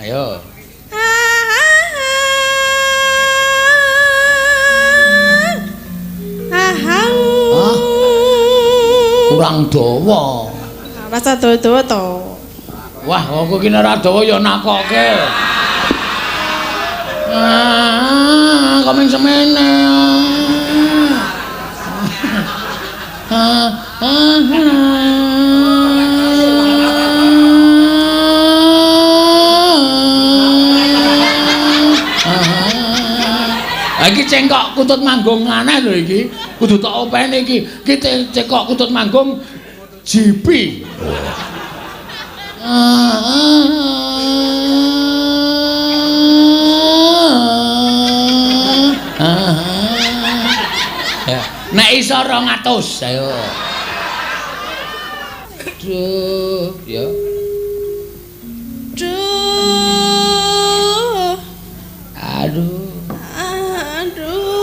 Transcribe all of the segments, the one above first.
Ayo. Hah? Kurang dawa. Rasa dawa-dawa to. Wah, kok iki ora dawa ya nakoke. Ah, kok ming semene. Ah, ah, ah. Iki cengkok kutut manggung aneh lho iki. Kudu tak openi iki. Iki cengkok kutut manggung GP. Ya, nek iso 200, ayo. Duh, ya. Duh. Aduh. Aduh.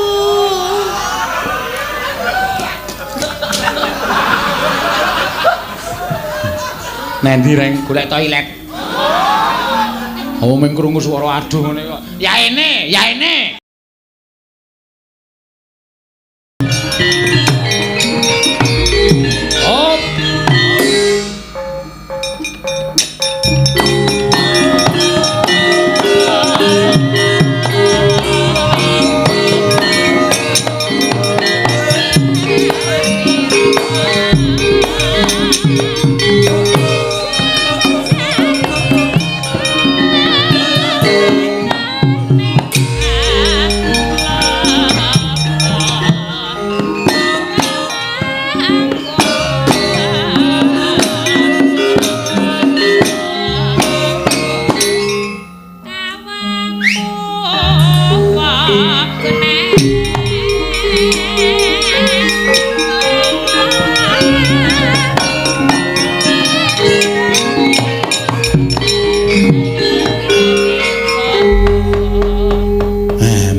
Nendi reng golek toilet. Oh, mung krungu swara aduh ngene kok. Ya ini, ya ini. Hop.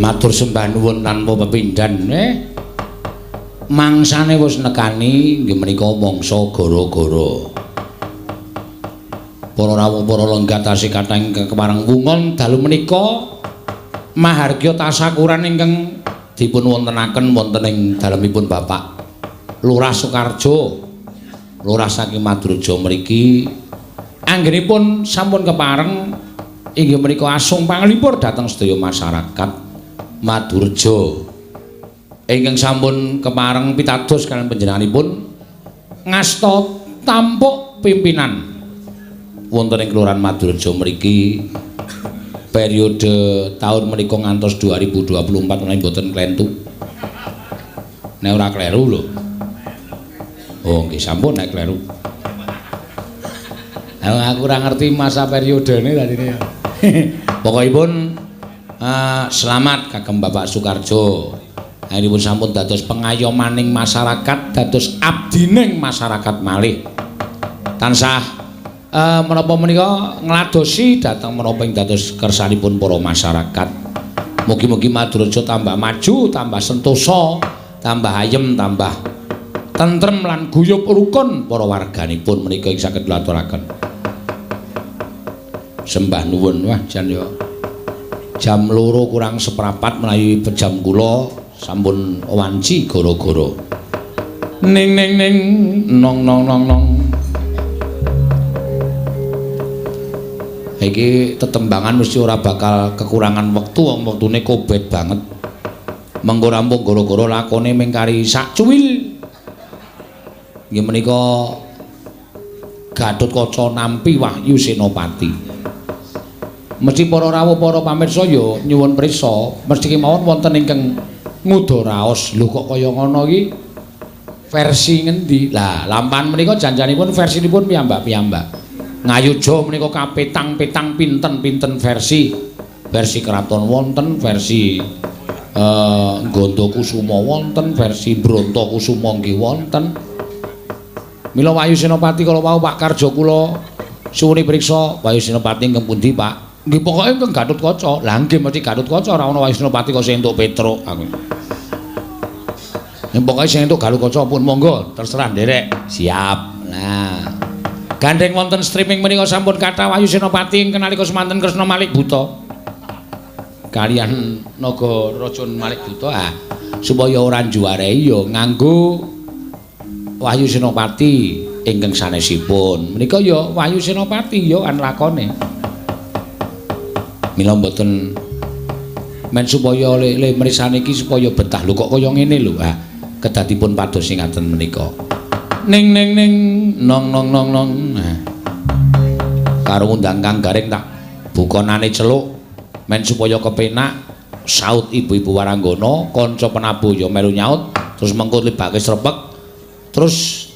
Matur sembah nuwun tanpa pepindhan. Mangsane wis nekani inggih menika mangsa gara-gara. Para rawuh para lenggah tasih kathah ingkang kepareng wungon dalu menika mahargya tasakuran ingkang dipun wontenaken wonten ing dalemipun Bapak Lurah Sukarjo, Lurah saking Madurejo mriki. Anggenipun sampun kepareng inggih menika asung panglipur dhateng sedaya masyarakat Madurejo ingkang sampun kepareng pitados kaliyan panjenenganipun ngasta tampuk pimpinan wonten ing Kelurahan Madurejo mriki periode tahun menika ngantos 2024 menawi mboten klentu. Nek ora kleru lho. Oh nggih sampun nek kleru. Aku ora ngerti masa periodene tadine ya. Pokokipun selamat kagem Bapak Sukarjo. Anggenipun sampun dados pengayomaning masyarakat, dados abdining masyarakat malih. Tansah menapa menika ngladosi dhateng menapa ing dados kersanipun para masyarakat. Mugi-mugi Madurejo tambah maju, tambah sentosa, tambah ayem, tambah tentrem lan guyub rukun para warganipun menika ing saged kula aturaken. Sembah nuwun. Wah jan ya. Jam 2 kurang seprapat menawi jam kula sampun wanci gara-gara. Ning ning ning nong nong nong nong. Iki tetembangan mesti ora bakal kekurangan wektu, wong wektune kobet banget. Mengko rampung gara-gara lakone ming kari sak cuwil. Nggih menika Gatotkaca nampi Wahyu Senopati. Mesti para rawuh para pamirsa ya nyuwun prisa, mesti kemawon wonten ingkang nguda raos. Lho kok kaya ngono iki versi ngendi? Lah, lampahan menika janjanipun versinipun piyambak-piyambak. Ngayuja menika kapetang-petang pinten-pinten versi. Versi kraton wonten, versi Gandakusuma wonten, versi Brontokusuma nggih wonten. Mila Wahyu Senopati kala wau Pak Karjo kula suwuni priksa Wahyu Senopati ingkang pundi, Pak? Nggih pokoke ingkang Gatotkaca. Lah nggih mesti Gatotkaca, ora ana Wahyu Senopati kok sing entuk Petruk aku. Yen pokoke sing entuk Gatotkaca pun monggo terserah nderek. Siap. Nah, Gandeng wonten streaming menika sampun kathah Wahyu Senopati ingkang nalika semanten Kresna Malik Buta. Kaliyan Naga Raja Malik Buta ah, supaya ora njuwarehi ya nganggo Wahyu Senopati ingkang sanesipun. Menika ya Wahyu Senopati ya kan lakone. Mila mboten men supaya le mrisane iki supaya betah lho kok kaya ngene lho. Ah, kedadipun pados sing ngaten menika. Ning ning ning nong nong nong nong. Nah. Karo ngundang Kang Gareng tak bukonane celuk men supaya kepenak saut ibu-ibu waranggana, kanca penabuh ya melu nyaut, terus mengko libake srepek, terus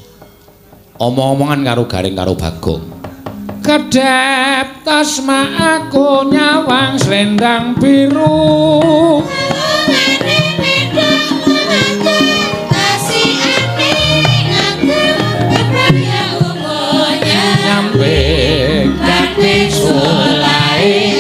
omong-omongan karo Gareng karo Bagong. Kedhep tasma aku nyawang slendang biru. Nyampe dadi sulae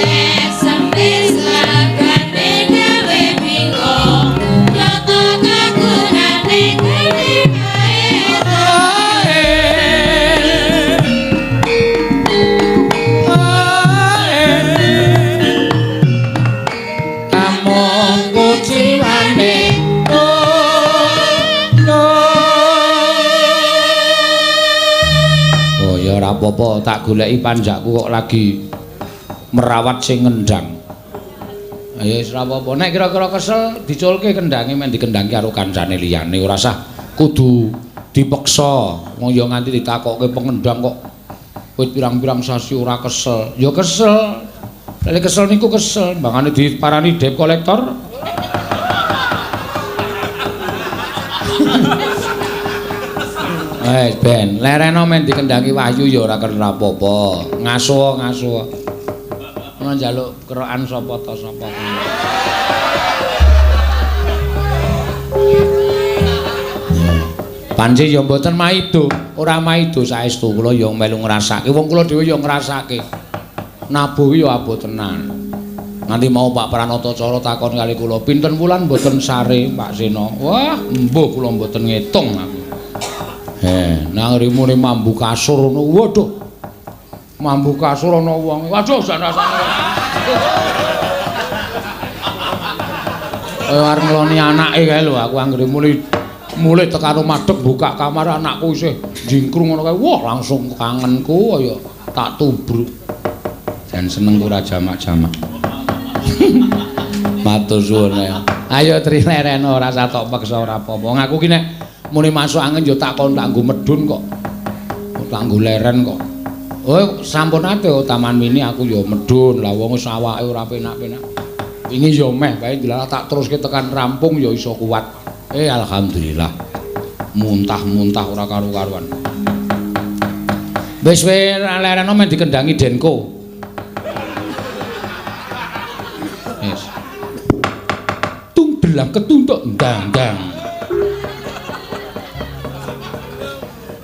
apa-apa tak goleki panjakku kok lagi merawat sing ngendang. Ayo wis ora apa-apa. Nek kira-kira kesel diculke kendange men dikendangke karo kancane liyane ora usah kudu dipeksa. Wong ya nganti ditakokke pengendang kok wit pirang-pirang sasi ora kesel. Ya kesel. Lek kesel niku kesel, mbangane diparani debt collector. Ben, lereno men dikendangi Wahyu ya ora kena apa-apa. Ngasuh, ngasuh. Ono njaluk kerokan sapa ta sapa. Panci ya mboten maido, ora maido saestu kula ya melu ngrasake. Wong kula dhewe ya ngrasake. Nabuh ya abot tenan. Nganti mau Pak Pranoto Cara takon kali kula, pinten wulan mboten sare Pak Seno? Wah, mbuh kula mboten ngitung aku. Nang rimune mambu kasur ngono. Waduh. Mambu kasur ana wong. Waduh, jan rasane. Arep ngeloni anake kae lho, aku anggere mulih tekan madheg buka kamar anakku isih jingkrung ngono kae. Wah, langsung kangenku kaya tak tubruk. Jan seneng ora jamak-jamak. Matur suwun. Ayo Tri lereno ora satok peksa ora apa-apa. Aku ki nek muni masuk angin ya tak kon tak nggo medhun kok. Tak nggo leren kok. Oh, sampun ate Taman Mini aku ya medhun. Lah wong wis awake ora penak-penak. Wingi ya meh wae dilalah tak teruske tekan rampung ya iso kuat. Alhamdulillah. Muntah-muntah ora karu-karuan. Wis lereno men dikendangi Denko. Wis. Tung belang ketuntuk ndang-ndang.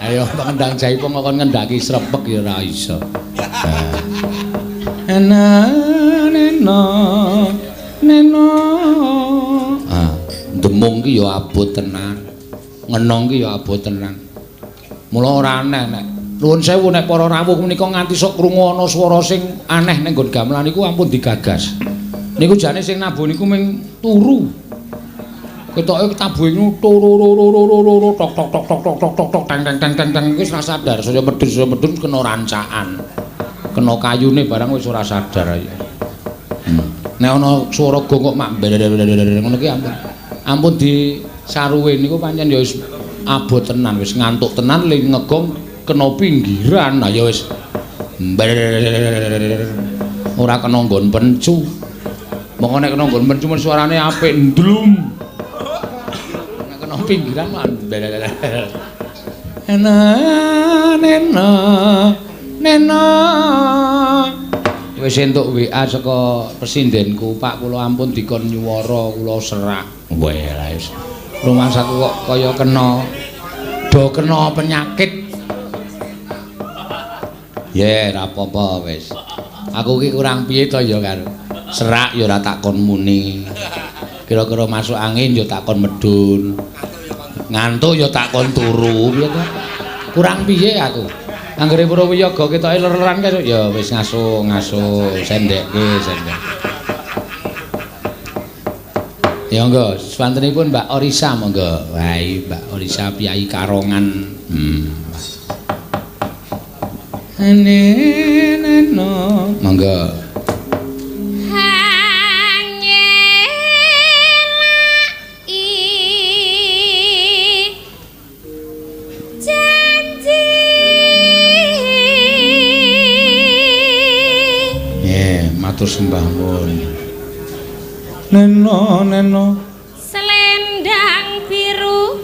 Ayo pengendang jaipong kok ngendaki srepek ya ora iso. Nena nena nena. Ah, demung ki ya abot tenan. Ngenong ki ya abot tenan. Mula ora aneh nek nuwun sewu nek para rawuh menika nganti sok krungu ana swara sing aneh ning nggon gamelan niku ampun digagas. Niku jane sing nabuh niku ming turu. Ketoke tabuhe niku turu tok tok tok tok tok tok tok tok teng teng teng teng teng wis ora sadar, saya medhun kena rancaan. Kena kayune barang wis ora sadar ya. Nek ana swara gong kok mak ngono ki ampun. Ampun disaruwe niku pancen ya wis abot tenan, wis ngantuk tenan le ngegong kena pinggiran. Nah ya wis ora kena nggon pencu. Mongko nek kena nggon pencu men suarane apik ndlum. Nek kena pinggiran mah nena nena nena. Wis entuk WA saka presindenku, Pak kula ampun dikon nyuwara kula serak. Wah lah wis. Rumangsaku kok kaya kena do kena penyakit. Ye, ora apa-apa wis. Aku ki kurang piye to ya karo serak ya ora tak kon muni. Kira-kira masuk angin ya tak kon medhun. Ngantuk ya tak kon turu piye to. Kurang piye aku. Anggere pura wiyaga ketoke ler-leran kae ya wis ngaso-ngaso sendekke sendek. Ya monggo, swantenipun Mbak Orisa monggo. Wah, Mbak Orisa piyayi Karongan. Neno. Monggo. Janji. Matur sembah nuwun. Neno neno selendang biru.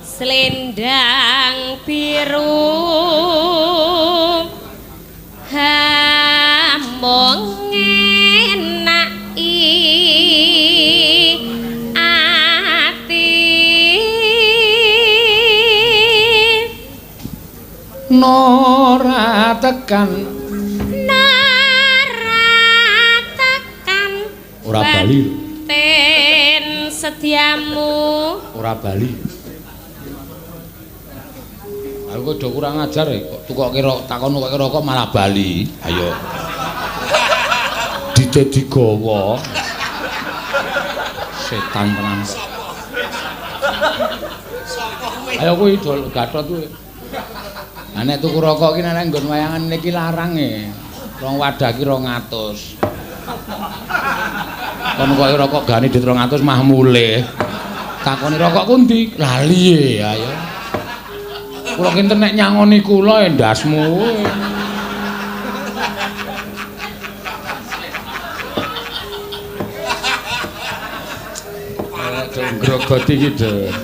Selendang biru hamong ngenaki ati nora tekan ora bali ten sediamu ora bali. Aku kok do kurang ajar e, kok tukoke takon tukoke rokok malah bali. Ayo dite digawa setan tenan. Ayo kuwi dol gatot kuwi. Lah nek tuku rokok ki nek nggon wayangan niki larang e. Rong wadah ki 200. Kon kok rokok gane dit 200 mah mulih. Takoni rokok ku ndi? Lali e, ayo. Kula kinten nek nyangoni kula endasmu. Aduh ngrogoti iki, Do.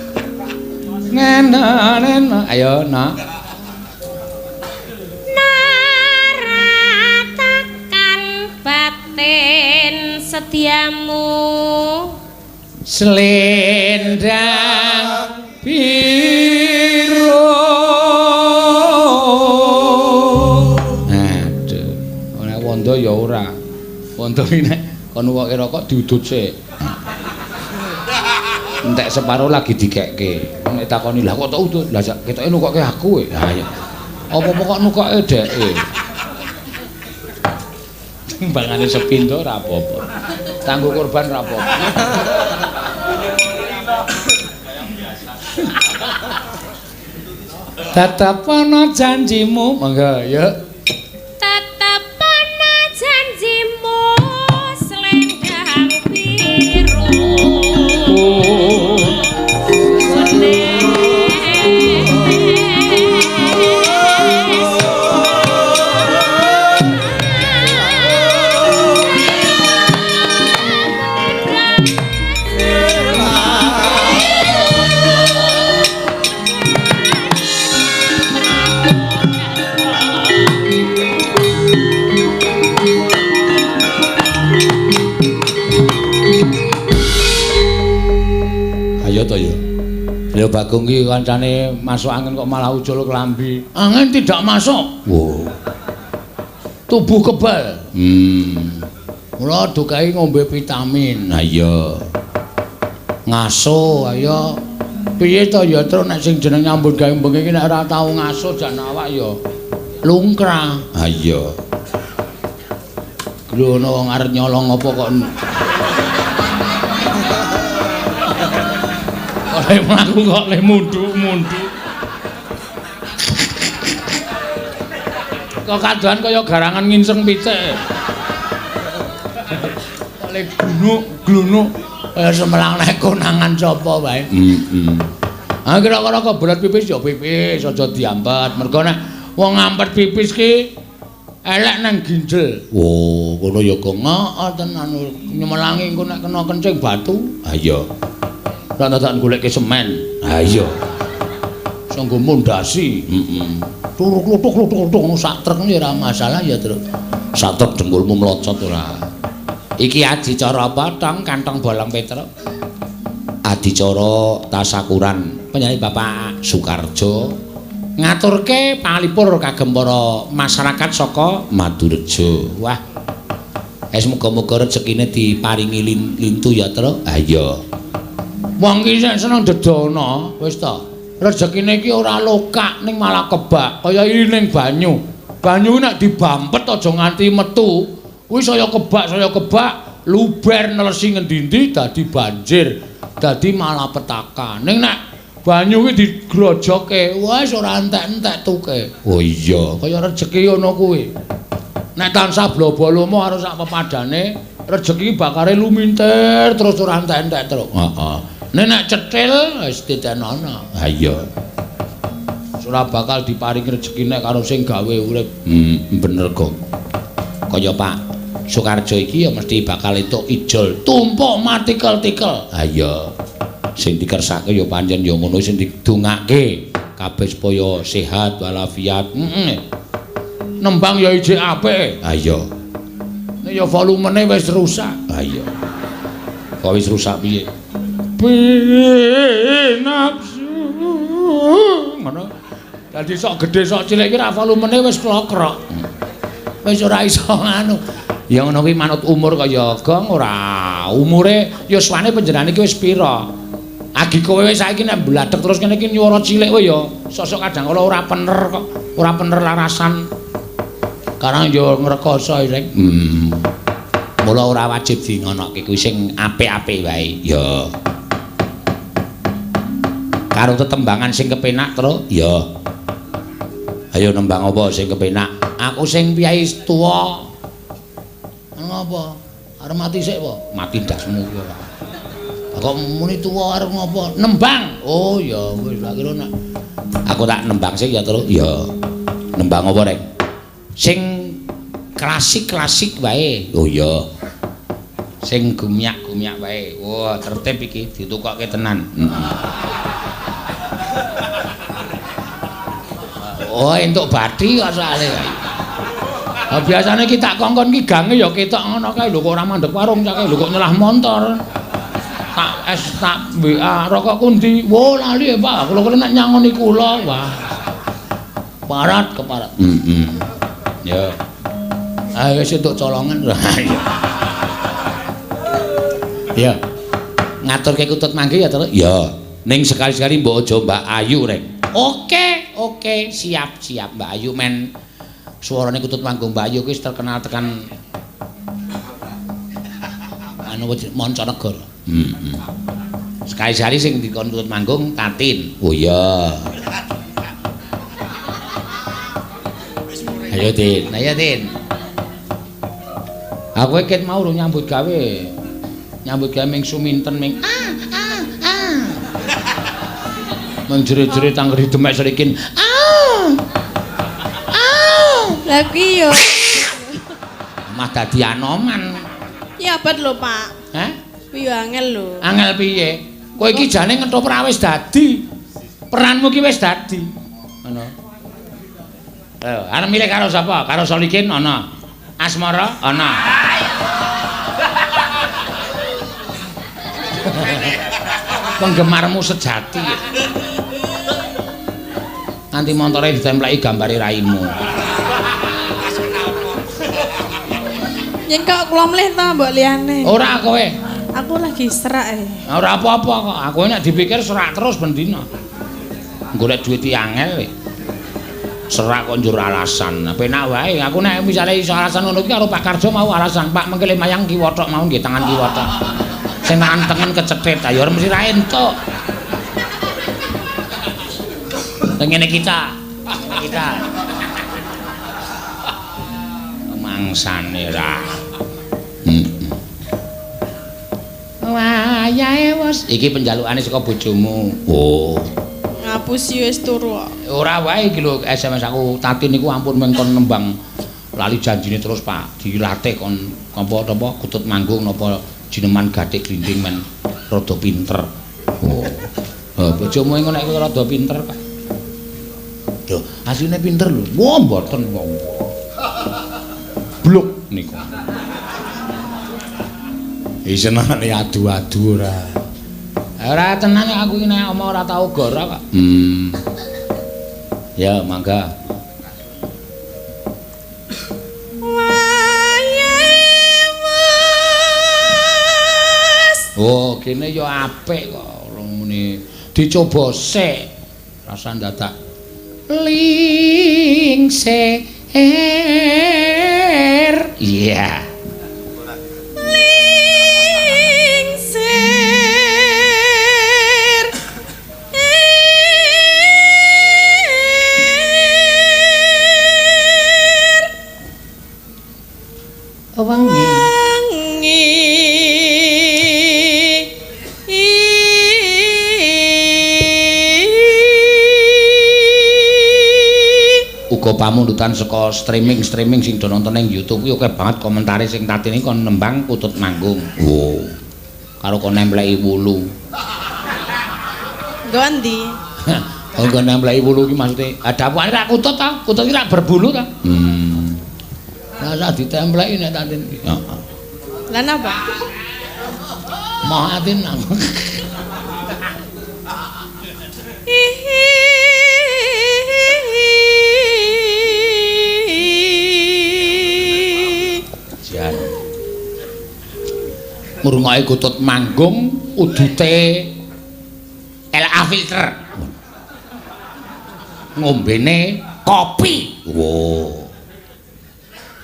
Nena nena, ayo nak. Naratakan batin sediamu selendang biru. Aduh, ora wondo ya ora. Wondo iki nek kon nuwoke rokok diudut sik. Entek separo lagi dikekke. Nek takoni lah kok tok udut? Lah ketoke nukoke aku e. Ha iya. Apa-apa kok nukoke dheke. Timbangane sepindho ora apa-apa. Tanggo korban ora apa-apa. Tetep ana janjimu, monggo yuk. Tetep ana janjimu selendang biru. Ayo to ya. Lha Bagong ki kancane masuk angin kok malah ucul klambi. Angin tidak masuk. Wow. Tubuh kebal. Mula dukai ngombe vitamin. Ha iya. Ngaso ayo. Piye to ya Tru nek sing jeneng nyambut gawe bengi iki nek ora tau ngaso jan awak ya lungkrah. Ha iya. Lho ana wong arep nyolong apa kok oleh mlaku kok le munduk-munduk. Kok kadohan kaya garangan nginseng pitik. Kok le glunuk-glunuk kaya semelang nek konangan sapa wae. Heeh. Ah kira-kira kebelet pipis ya pipis, aja diampet. Mergo nek wong ngampet pipis ki elek nang ginjel. Oh, ngono ya kok heeh tenan nyemelangi engko nek kena kencing batu. Ha iya. Rata-rata goleke semen. Ha iya. Sanggo mondasi. Heeh. Turu kluthuk-kluthuk sak truk ya ora masalah ya, Truk. Sak truk dengkulmu mlocot ora. Iki adicara apa, Tong? Kantong bolong Petruk. Adicara tasakuran penyanyi Bapak Sukarjo ngaturke panglipur kagem para masyarakat saka Madurejo. Wah. Es muga-muga rezekine diparingi lintu ya, Truk. Ha iya. Wong ki sing seneng dedono, wis ta. Rezekine iki ora lokak ning malah kebak, kaya ning banyu. Banyu nek dibampet aja nganti metu, kuwi saya kebak, luber nelesi ngendi-endi dadi banjir, dadi malapetaka. Ning nek banyu kuwi digrojoke, wis ora entek-entek tuke. Oh iya, kaya rejeki ngono kuwi. Nek tansah blobo lomo karo sak pepadane, rejeki bakare lumintir terus ora entek-entek terus. Heeh. Nek nek cetil wis titenono. Ha iya. Ora bakal diparingi rejeki nek karo sing gawe urip. Bener kok. Kaya Pak Sukarjo iki ya mesti bakal entuk ijol tumpuk matikel-tikel. Ha iya. Sing dikersake ya pancen ya ngono sing didongake kabeh supaya sehat walafiat. Heeh. Nembang ya ijik apik. Ha iya. Nek ya volumene wis rusak. Ha iya. Kok wis rusak piye? Binafsu ngono. Dadi sok gedhe sok cilik iki ra volumene wis klokrok. Wis ora iso nganu. Ya ngono kuwi manut umur kaya gong ora. Umure yuswane panjenengane iki wis pira? Agi kowe wis saiki nek mbladhek terus kene iki nyuwara cilik kowe ya. Sosok kadang kala ora pener kok, ora pener larasan. Karang ya ngrekoso rek. Mula ora wajib di ngonoke kuwi sing apik-apik wae. Ya. Karo tetembangan sing kepenak, Tru. Ya. Ayo nembang apa sing kepenak? Aku sing piyai tuwa. Ngopo? Arep mati sik apa? Mati ndasmu kuwi ora. Kok muni tuwa arep ngopo? Nembang. Oh ya wis tak kira nek aku tak nembang sik ya, Tru. Ya. Nembang apa, Rek? Sing klasik-klasik wae. Oh iya. Sing gumyak-gumyak wae. Wah, tertib iki ditukokke tenan. Oh, entuk bathi kok soalé. Lah biasane iki tak kongkon ki gange ya ketok ngono kae lho kok ora mandek warung cake lho kok nyelah montor. Tak S tak WA rokok kundi. Wo lali ya, Pak. Kula kene nek nyangoni kula. Wah. Parat keparat. Heeh. Ya. Ayo wis entuk colongan. Ya. Ngaturke kutut mangke ya, Tru? Ya. Ning sekali-sekali mbok aja Mbak Ayu, Rek. Oke, oke, siap, siap Mbak Ayu men. Suarane kutut manggung Mbak Ayu kuwi terkenal tekan anu mancanegara. Heeh. Sekali-sekali sing dikon kutut manggung Tatin. Oh iya. Ayo Tin, ayo Tin. Aku ket mau urung nyambut gawe. Nyambut gawe ming suminten ming ah ah ah. Menjerit-jerit anggere demek serikin. Ah. Ah. Lah kuwi yo. Mah dadi anoman. Ya abot lho, Pak. Hah? Kuwi yo angel lho. Angel piye? Kowe iki jane ngetoprak wis dadi. Peranmu ki wis dadi. Ngono. Ayo, arep milih karo sapa? Karo Solikin ana. Asmara ana. Penggemarmu sejati. Nganti montore ditempleki gambare raimu. Yen kok kula mlih ta mbok liyane? Ora kowe. Aku lagi serak e. Ora apa-apa kok. Aku nek dipikir serak terus ben dina. Golek duit angel e. Serak kok njur alasan. Penak wae. Aku nek misale iso alasan ngono iki karo Pak Karjo mau alasan. Pak mengke mayang kiwa tok mau nggih tangan kiwa tok. Sing tangan tengen kecethit ayo mesti ra entuk. Ngene kita. Ngene kita. Mangsane ra. Wayahe wis iki penjalukane saka bojomu. Oh. Ngapusi wis turu kok. Ora wae iki lho SMS aku Tati niku ampun mengkon nembang lali janjine terus Pak dilatih kon apa kutut manggung napa jineman gathik glinding men rada pinter. Oh. Bojomu ngono nek rada pinter Pak. Lho, asline pinter lho. Wah, mboten kok. Bluk niku. Isenane adu-adu ora. Ora tenan aku iki nek omong ora tau goro kok. Ya, mangga. Oh, kene ya apik kok muni. Dicoba sik. Rasa dadak lingsir. Iya. Lingsir. Wangi. Wangi. Uga pamundutan saka streaming-streaming sing do nonton ning YouTube kuwi akeh banget komentare sing tatine kon nembang kutut manggung. Wo. Karo kon nempleki wulu. Nggo endi? Oh, kon nempleki wulu ki maksude dapukane rak kutut ta? Kutut ki rak berbulu ta? Lah ditempleki nek tatin ki. Heeh. Lah napa? Moh atin aku. Jan. Ngrungokke kutut manggung udute LA filter. Ngombene kopi. Wo.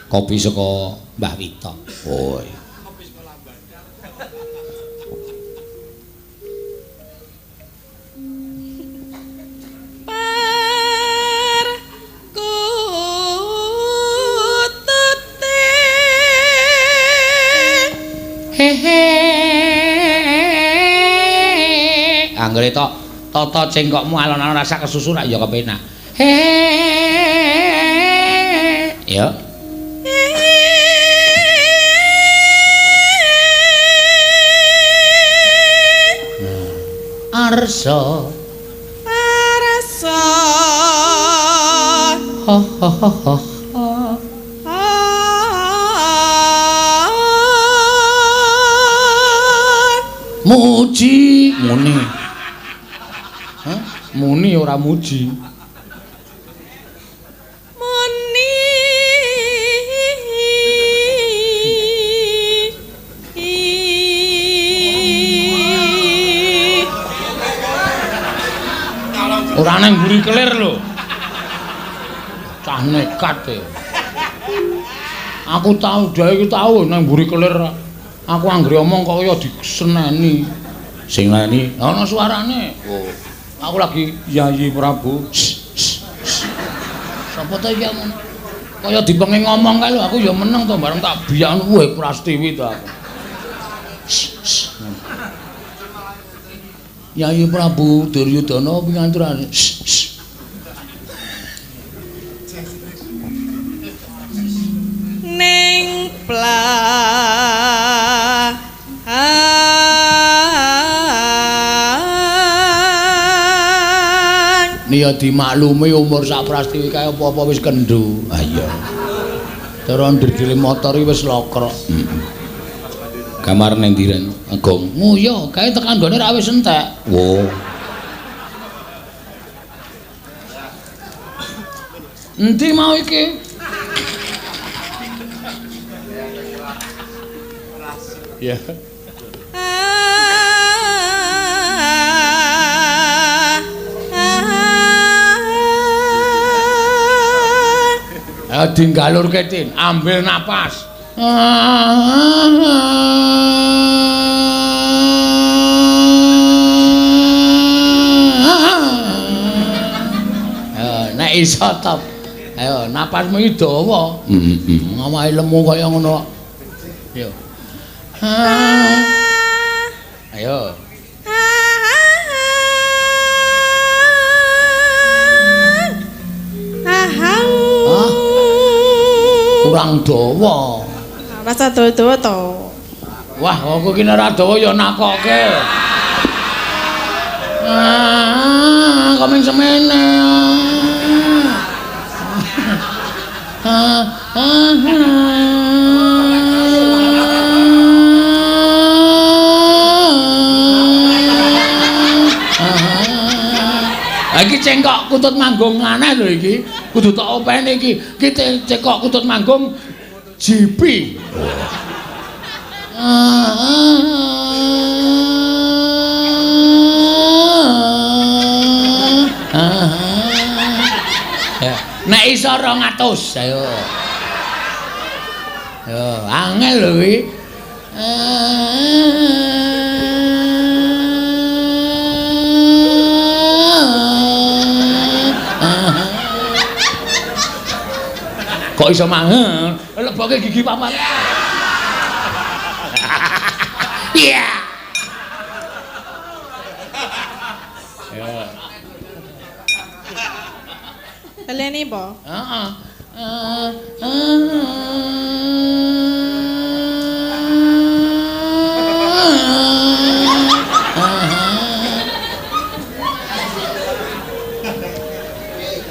Kopi saka Mbah Wito. Oh. Kopi saka Lambada. Par kutute. Hehe. Anggere tok tata cengkokmu alon-alon rasa kesusu rak ya kepenak. Hehe. Ya. Arsa. Arsa. Ha ha ha ha. Muji muni. Hah? Muni ora muji. Muni. Ora nang mburi kelir lho. Cah nekat e. Aku tau dhae iki tau nang mburi kelir. Aku anggere omong kok kaya diseneni. Sing neni ana suarane. Oh. Aku lagi Yayi Prabu. Sapa ta iki ngono? Kaya dipengen ngomong kae lho, aku ya meneng to bareng tak biyak weh Prastiwi to aku. Yayi Prabu Duryudana pinganturane. Ning plang. Niya dimaklumi umur sak Prastiwi kae apa-apa wis kendho. Ha iya. Cara ndredele motor iki wis lokrok. Heeh. Kamar nang ndi Ren? Agung. Oh iya, kae tekan nggone ra wis entek. Wo. Endi mau iki? Ya. Ayo dinggalurke, Tin. Ambil napas. Nek iso top. Ayo napasmu iki dawa. Heeh. Ngomake lemu kaya ngono kok. Yo. Ayo. Kurang dawa. Rasa dawa-dawa to. Wah, aku ki nek ora dawa ya nakoke. Ah, kok ming semene. Iki cengkok kutut manggung aneh lho iki. Kudu tak openi iki. Iki cengkok kutut manggung GP. Nek iso 200, ayo. Yo, angel lho kuwi. Kok iso mangan? Leboke gigi papat. Iya. Ya. Baleni po. Heeh.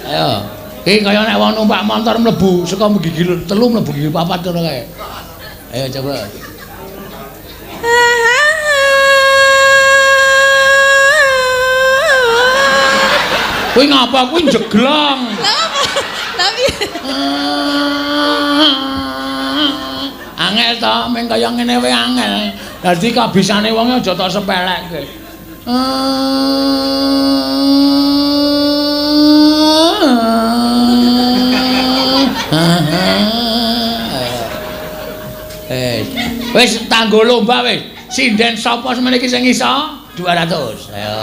Ayo. Iki kaya nek wong numpak motor mlebu saka gigi telu mlebu gigi papat ngono kae. Ayo coba. Kuwi ngapa kuwi jeglong? Lah apa? Tapi Angel to, meng kaya ngene wae angel. Dadi kabisane wong aja tok sepelekke. Wis tanggo lomba wis. Sinden sapa semene iki sing iso? 200. Ayo.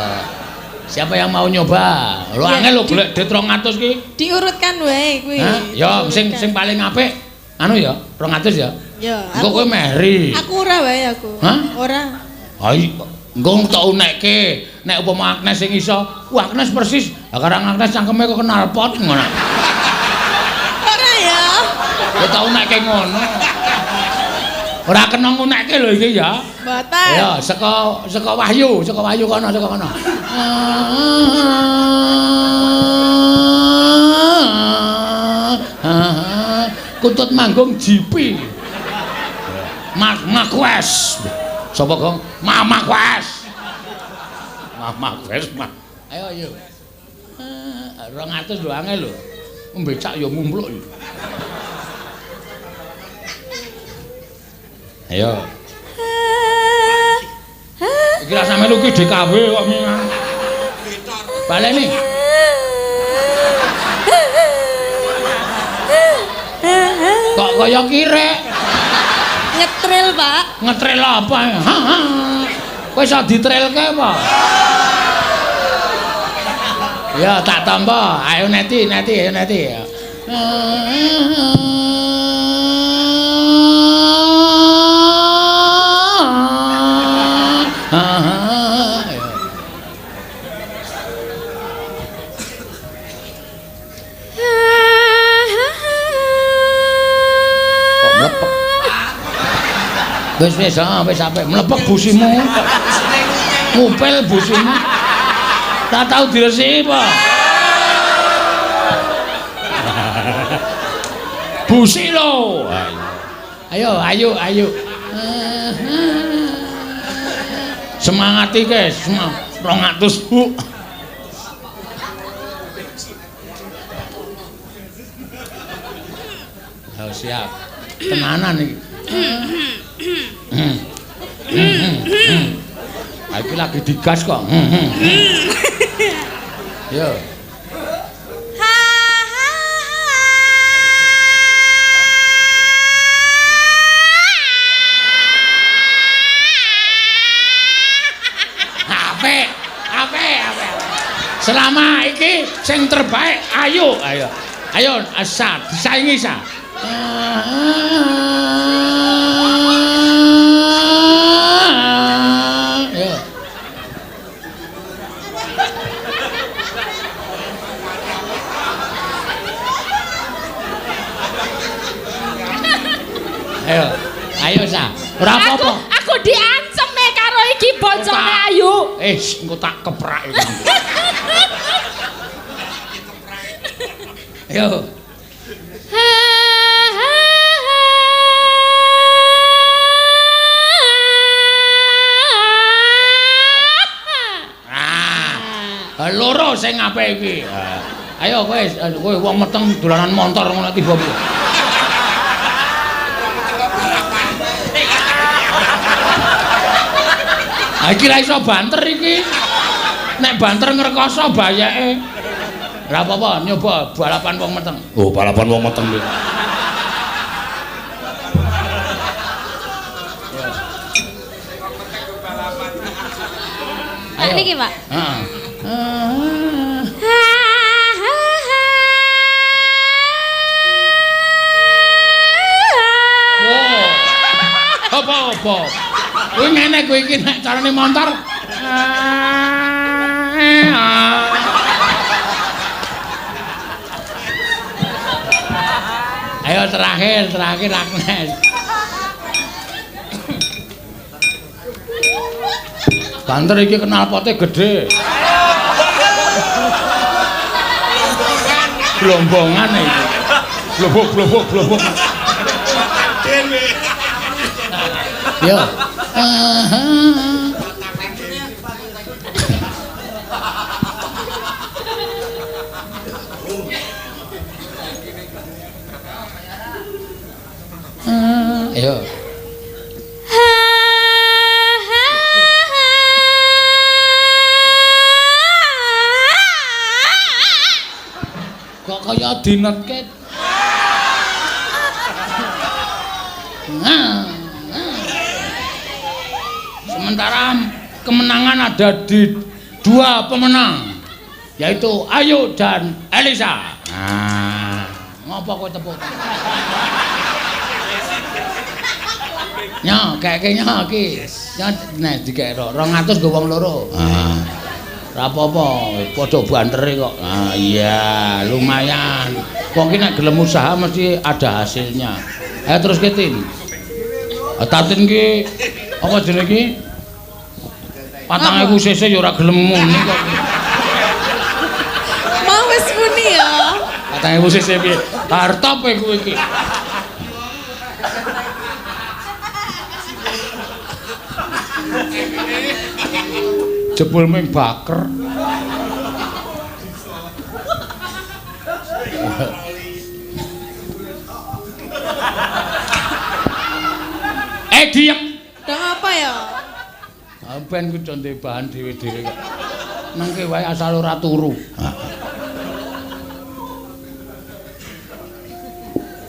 Siapa yang mau nyoba? Lho angel lho golek dit 200 ki. Diurutkan wae kuwi. Ya sing sing paling apik anu ya, 200 ya. Ya. Engko kowe meri. Aku ora wae aku. Hah? Ora. Ha engko tak unekke. Nek upama Agnes sing iso, wah Agnes persis. Lah karang Agnes cangkeme kok knalpot ngono. Ora ya. Ya tak unekke ngono. Ora kena ngunekke lho iki ya. Mboten. Ya, saka saka Wahyu, saka Wahyu kono, saka kono. Kutut manggung GP. Mark Marquez. Sapa, Gong? Mark Marquez. Mark Marquez, Mark. Ayo, ayo. 200 lho angel lho. Mbecak ya ngumpluk iki. Ayo. Iki rasane melu ki DKW kok minang. Baleni. Kok kaya kirek? Ngetril, Pak. Ngetril apa? Kowe iso ditrilke apa? Ya tak tampa. Ayo neti, neti, ayo neti. Kok mlepek? Wis wis ah wis sampe mlepek busimu. Ngupil busimu. Tak tau diresiki apa? Busi lho. Ayo ayo ayo. Semangat iki, 200 Bu. Oh, siap. Tenanan iki. Iki lagi digas kok. Yo. Apik, apik, apik. Selama iki sing terbaik ayo, ayo. Ayo asa disaingi sa. Ayo. Ayo, ayo sa. Ora apa-apa. Aku diancem karo iki bojone Ayu. Eh, engko tak keprak iki. Ayo. Ah. Loro sing apik iki. Ayo kowe, kowe wong meteng dolanan montor ngono tiba piye. Ha iki ra iso banter iki. Nek banter ngrekoso bayeke. Ora apa-apa, nyoba balapan wong meteng. Oh, balapan wong meteng iki. Tak niki, Pak. Heeh. Apa-apa? Kuwi ngene kowe iki nek carane montor. Ayo terakhir Agnes. Banter iki knalpote gedhe. Blombongan iki. Blobok blobok blobok. Yo. Ayo. Kok kaya dinetke. Sementara kemenangan ada di dua pemenang, yaitu Ayu dan Elisa. Nah, ngopo kowe tepuk tangan? Nyo, keke nyo iki. Nyo nek dikek 200 nggo wong loro. Ah. Ora apa-apa, padha bantere kok. Ah iya, lumayan. Wong ki nek gelem usaha mesti ada hasilnya. Ayo terus ke Tin. Tatin ki apa jenenge iki? 4000 cc ya ora gelem muni kok. Mau wis muni ya. 4000 cc piye? Hartop kowe iki. Jebul ming baker. Diem. Dong apa ya? Ben ku ndek bahan dhewe-dhewe kok. Nengke wae asal ora turu.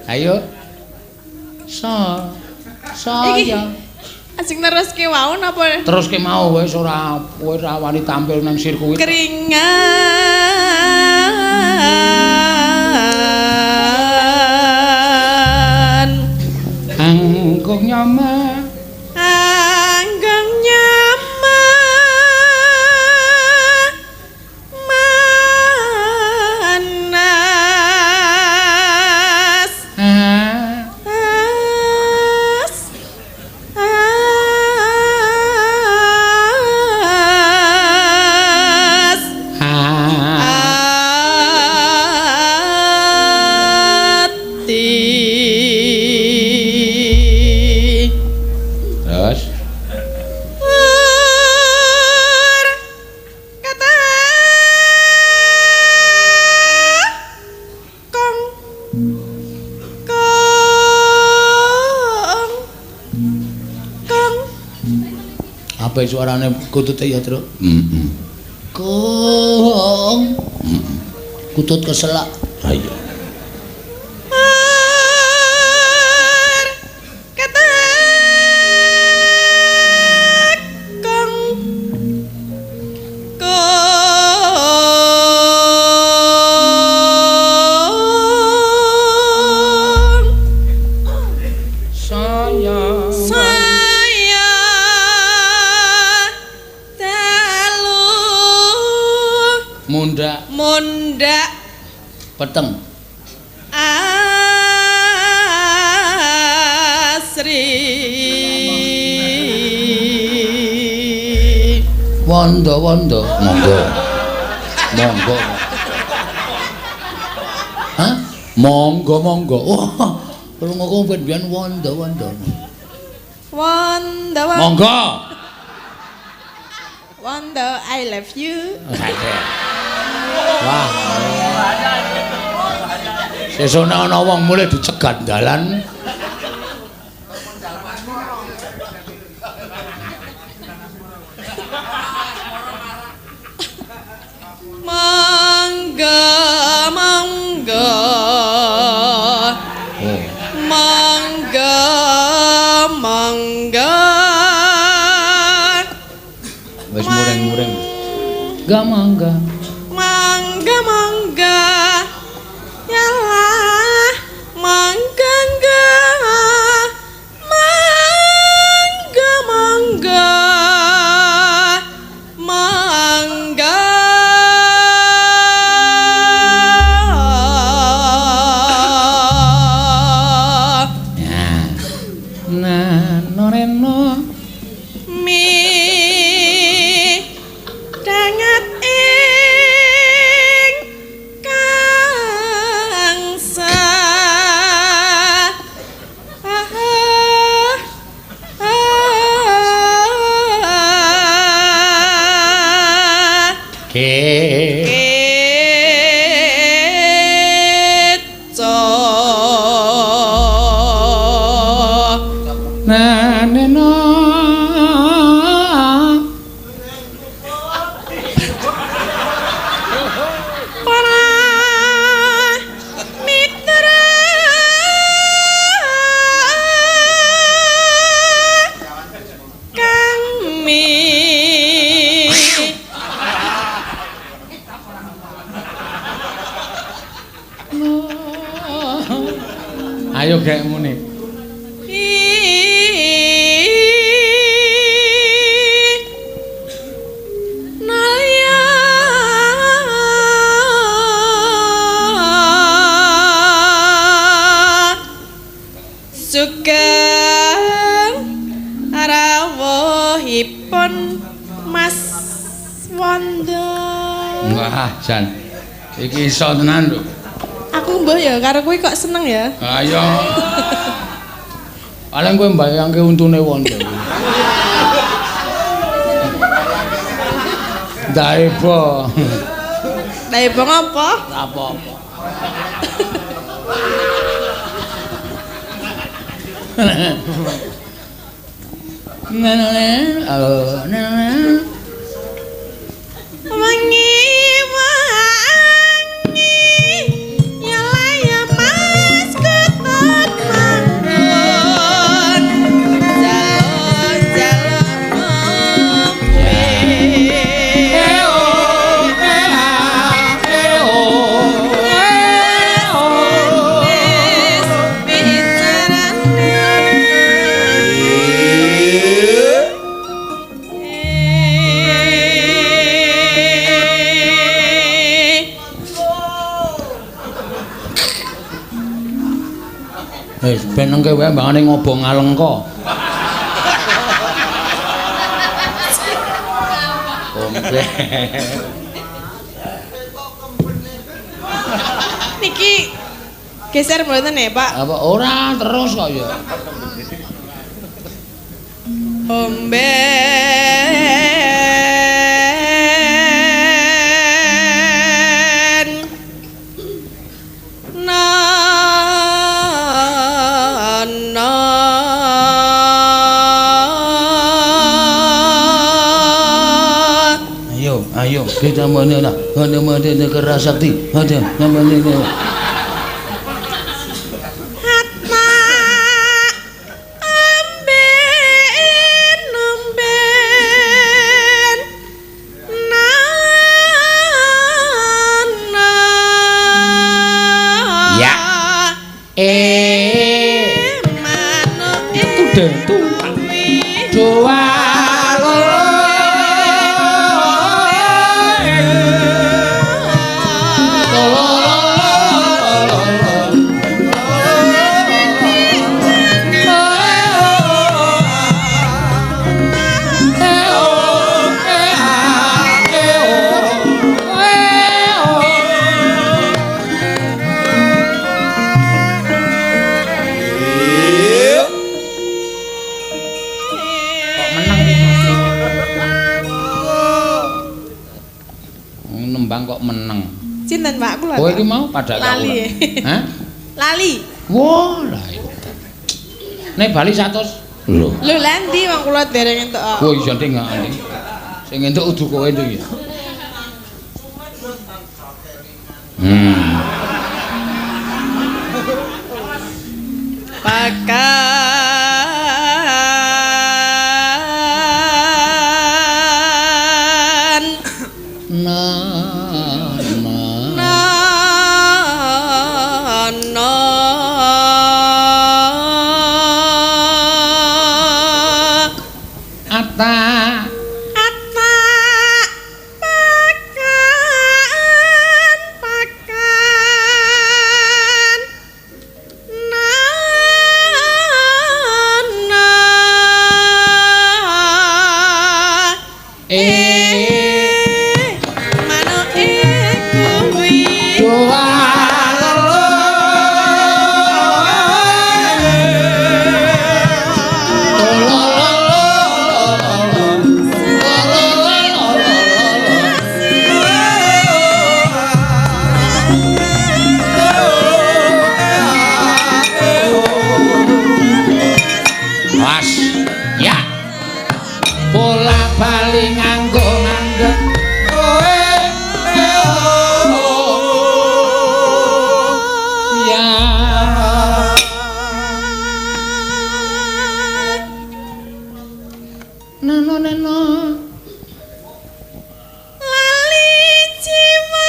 Ayo. Saya. Asing teruske wau napa? Teruske mau wis ora wani tampil nang sirkuit. Keringan anggung nyama anggung nyama manas as as ati. Terus kata kong kong kong. Apa suarane kutute ya, Truk? Heeh. Kong. Kutut keselak. Ha iya. Kata kong kong. Saya saya dalu mundak mundak peteng asri. Wondo-wondo monggo. Monggo. Hah? Monggo monggo. Wah, krungu kok ben biyen wondo-wondo. Wondo. Monggo. Wondo, I love you. Wah. Sesone ana wong mulih dicegat dalan. Monggo. Mangga mangga. Wis muring-muring. Mangga mangga. Mangga mangga. Yalah mangga mangga. Mangga mangga. Mangga. Ya. Nah, noreno Mi dangat ing kangsa. Ke Keco. Naneno. Para mitra kami. Ayo gek muni. Nalya sugeng rawuhipun Mas Wondo. Wah, jan. Iki iso tenan lho. Aku mbah ya karo kowe kok seneng ya. Ayo. Paling kowe mbayangke untune Wondo. Daebo. Daebo ngopo? Ora apa-apa. Wengi wangi nyalaya Mas Ketut manggon jalo-jalo ngombe. Wis bicarane. Wis ben nengke wae mbangane ngobong alengka. Komplek. Niki geser mboten ya, Pak? Apa ora terus kok ya. Omben na na. Ayo, ayo kita mana mana mana keras sakti. Ada mana mana. Hatma amben amben na na. Ya. Manuk Tudeng tumpak. Dua loro. Kok meneng? Nembang kok meneng. Sinten Pak kula? Kowe iki mau padha Lali. Hah? Lali. Wah, lah iku. Nek bali 100. Lho. Lho lha ndi wong kula dereng entuk kok. Kowe iso nding nding. Sing entuk udu kowe nding ya. Pakan na na na na ata ata pakan pakan na na eh manuke kuwi doa lolo Was ya bola bali nganggo ngandhek ya nano neno lali jiwa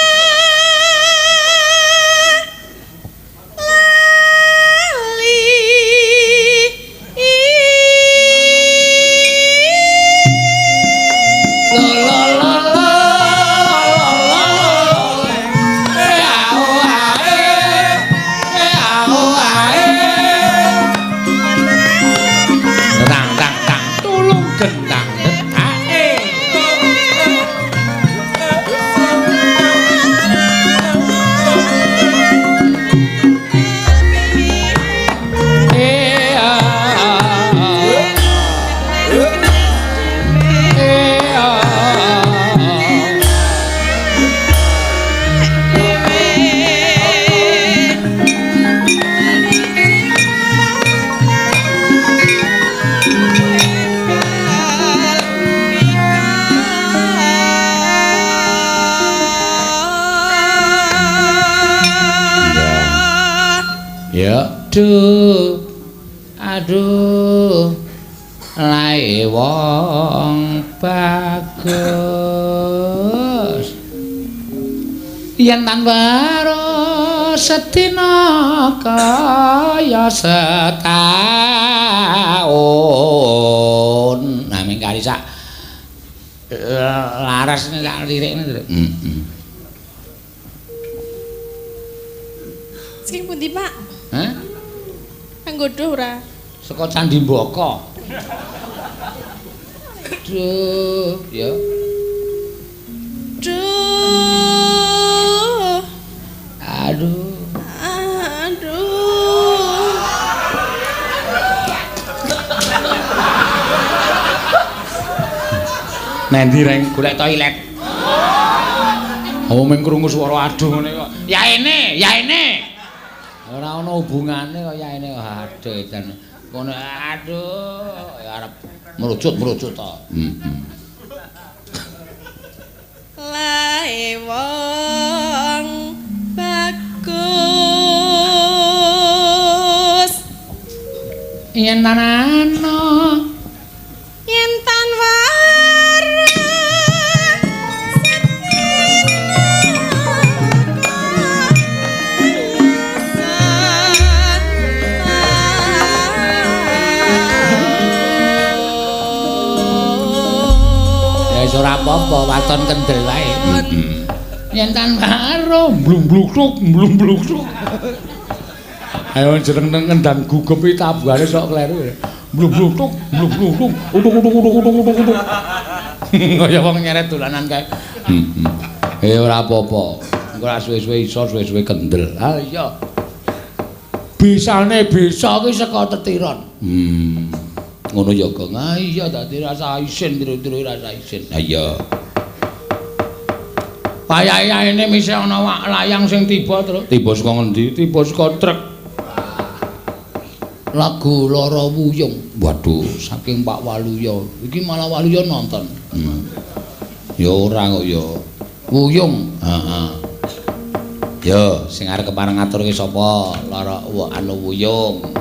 lali lo lo lo lo eh ao ae eh ao ae tang tang tang tulung gendang detake eh ah eh ah Ya, aduh. Aduh. Lae wong bagus. Yen tan waro sedina kaya setaun. Nah, ming kali sak laras sak lirikne. Heeh. Saking pundi, Pak? Hah? Anggodo ora? Saka Candi Mboko. Aduh, ya. Duh. Aduh. Aduh. Nendi reng golek toilet. Oh, mung krungu swara aduh ngene kok. Ya ene, ya ene. Ora ana hubungane kok ya ene aduh edan. Kono aduh ya arep merucut-merucut to. Heeh. Lae wong bagus. Yen tanana Yen tan wara ya wis ora apa-apa waton kendel wae. Heeh. Yen tan waro mblung-blungtruk mblung-blungtruk. Ayo jeneng ngendang gugup iki tabuhane sok kleru. Mblung-blungtruk mblung-blungtruk utuk utuk utuk utuk utuk utuk. Kaya wong nyeret dolanan kae. Heeh. Eh ora apa-apa. Engko ora suwe-suwe iso suwe-suwe kendel. Ah iya. Bisane bisa ki saka tetiron. Ngono ya, Gong. Ah iya dadi rasa isin tiru-tiru rasa isin. Ha iya. Payahe-yahene misih ana layang sing tiba terus. Tiba saka ngendi? Tiba saka truk. Lagu Lara Wuyung. Waduh, saking Pak Waluyo. Iki malah Waluyo nonton. Ya ora kok ya. Wuyung. Heeh. Yo, sing arep kepareng ngaturke sapa? Lara anu Wuyung.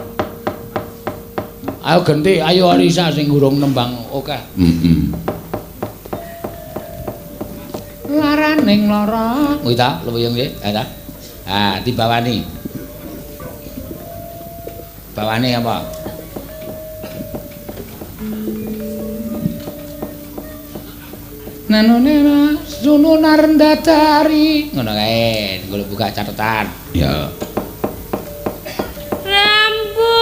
Ayo genti, ayo Alisa sing urung nembang akeh. Heeh. Laraning lara. Kuwi ta, luwih nggih, ha ta. Ah, dibawani. Bawane apa? Nano nena sunu narendadari. Ngono kae, golek buka catatan. Ya. Rembulane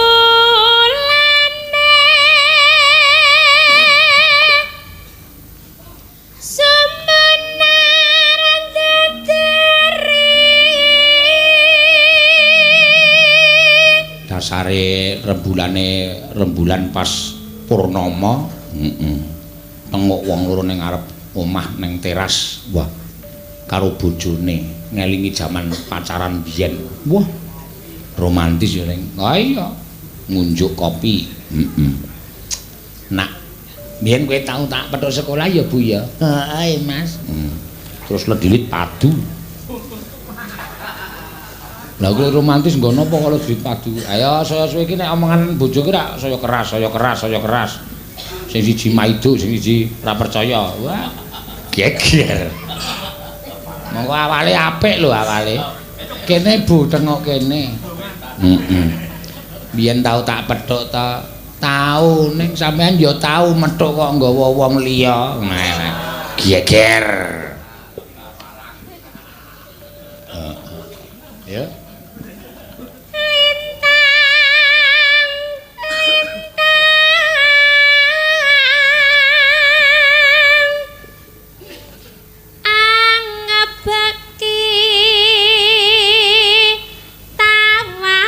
sumenar dadari. Dasare rembulane rembulan pas purnama. Heeh. Tengok wong loro ning ngarep omah ning teras. Wah. Karo bojone ngelingi jaman pacaran biyen. Wah. Romantis ya, Ning. Ha iya. Ngunjuk kopi. Heeh. Nak, biyen kowe tau tak petuk sekolah ya, Bu ya? Heeh, Mas. Terus ledilit padu. Lah kowe romantis nggo napa kalau ledilit padu? Ayo saya suwe iki nek omongan bojo ki rak saya keras, saya keras, saya keras. Sing siji maido, sing siji ora percaya. Wah, geger. Monggo awale apik lho awale. Kene Bu tengok kene. Heeh. Biyen tau tak petuk ta? Tau ning sampean ya tau metuk kok nggawa wong liya. Geger. Heeh. Ya. Lintang lintang angebeki tawang.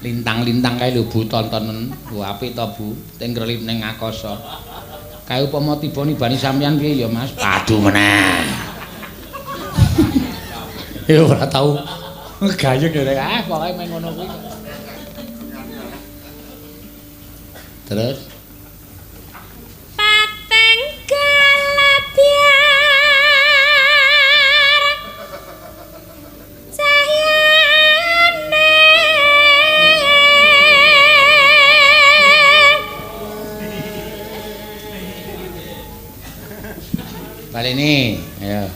Lintang-lintang kae lho Bu tontonen. Bu apik to Bu, tenggrelip ning akasa. Kae upama tiba nibani sampean piye ya Mas? Padu meneh. Ya ora tau gayeng ya. Ah pokoke meng ngono kuwi. Terus pateng galabyar cahyane. Baleni, ayo.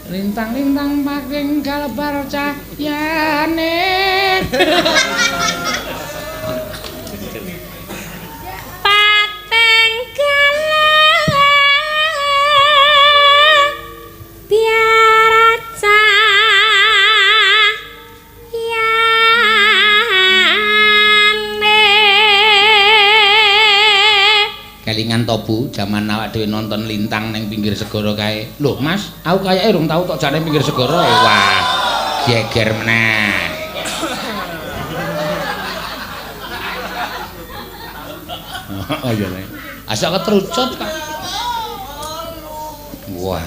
Lintang-lintang paking galebar cahyane. Pateng galabyar cahyane. Kelingan to Bu, jaman awak dhewe nonton lintang ning pinggir segara kae. Loh Mas, aku kayake urung tau tok jane pinggir segara. Wah, geger meneh. Oh iya Le. Asal ketrucut kok. Wah.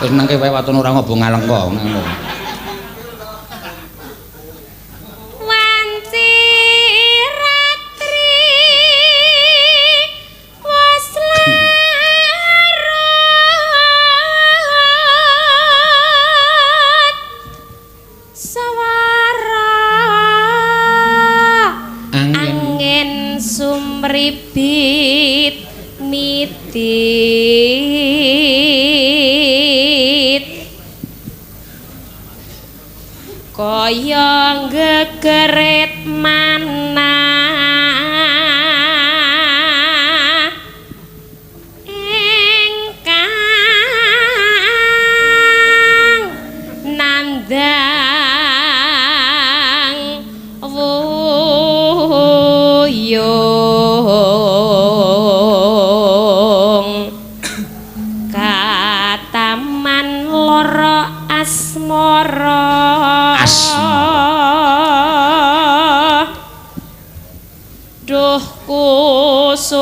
Wis nangke wae waton ora ngobong ngalengka ngono. Wanci ratri wis larut swara Angin angin sumribit mitit kaya gegeret manah ingkang nandang wuyung kataman lara asmara. Duh kusuma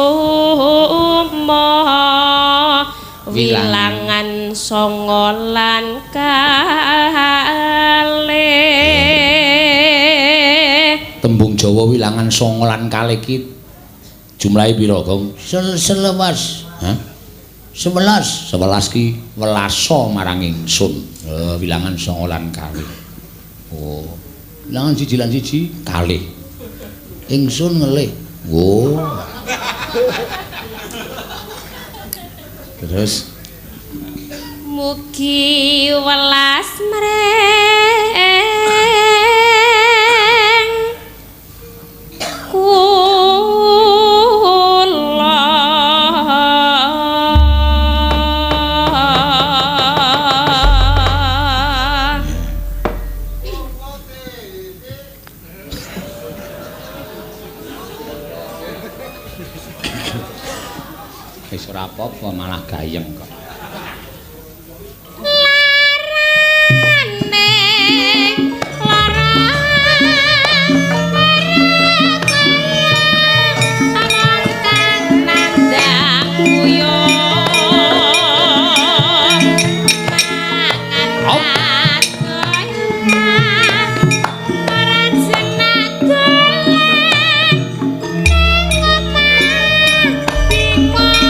wilangan songo lan kalih. Tembung Jawa wilangan songo lan kalih iki jumlahe pira, Gong? Selewas. Hah? 11. 11 ki welasa marang ingsun. Wilangan songo lan kalih. Oh. Bilangan siji lan siji kalih. Ingsun ngelih. Oh. Terus mugi welas mreng kula. Wis ora apa-apa malah gayeng kok. Larane lara wong kang nandhang kuyung mangan ora jenak dolan ning omah dikon.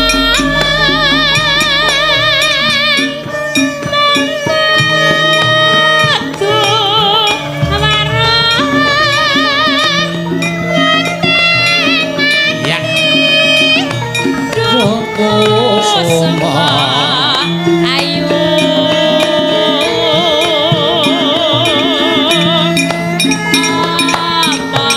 Ya. Kusuma Ayu apa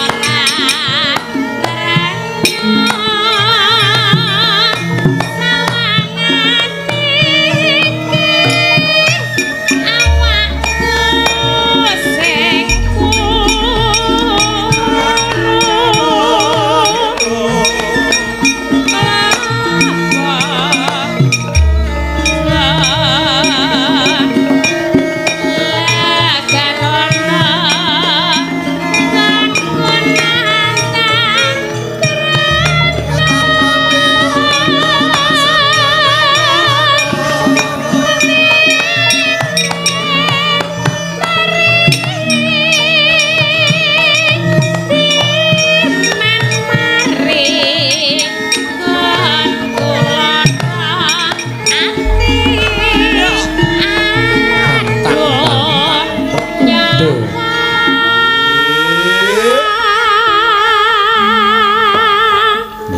sawangan iki awakku sing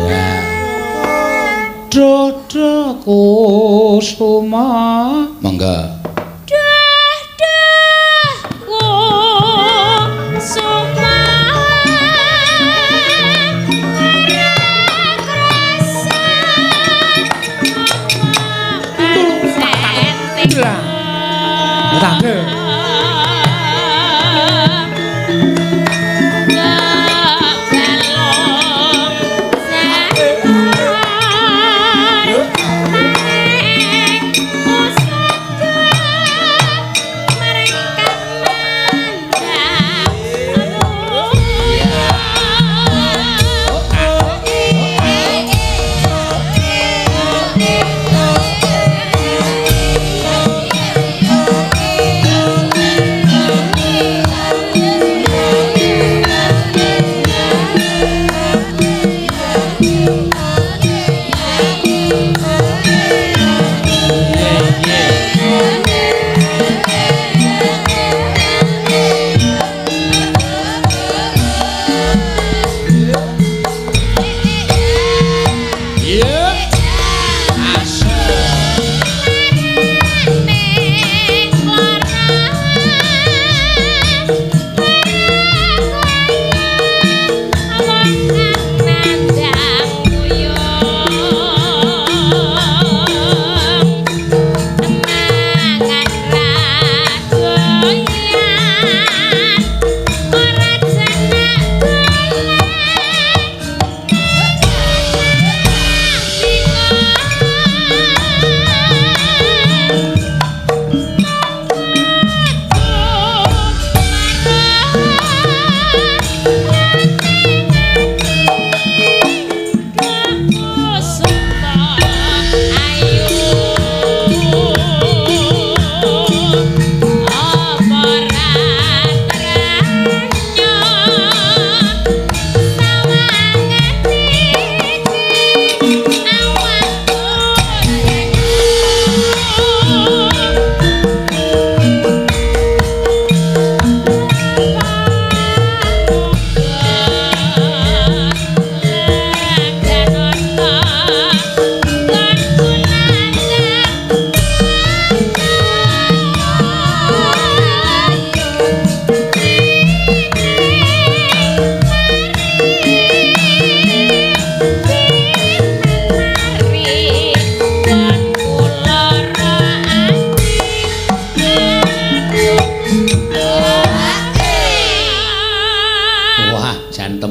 Ya. Dodo kusuma. Monggo. Duh duh kusuma ora krasa Lah. Balung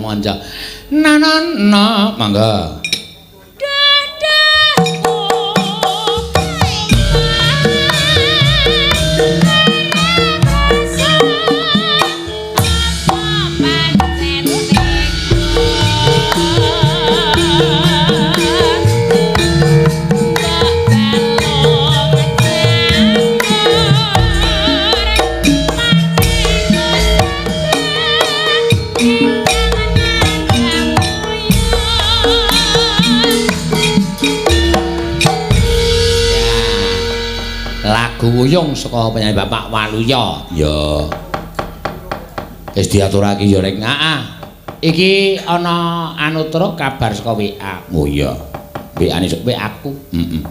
manja. Na na na, mangga. Lagu wuyung saka penyanyi Bapak Waluya. Ya. Wis diaturake ya rek. Heeh. Iki ana anu truk kabar saka WA. Oh iya. WA-ne sok WA aku. Heeh.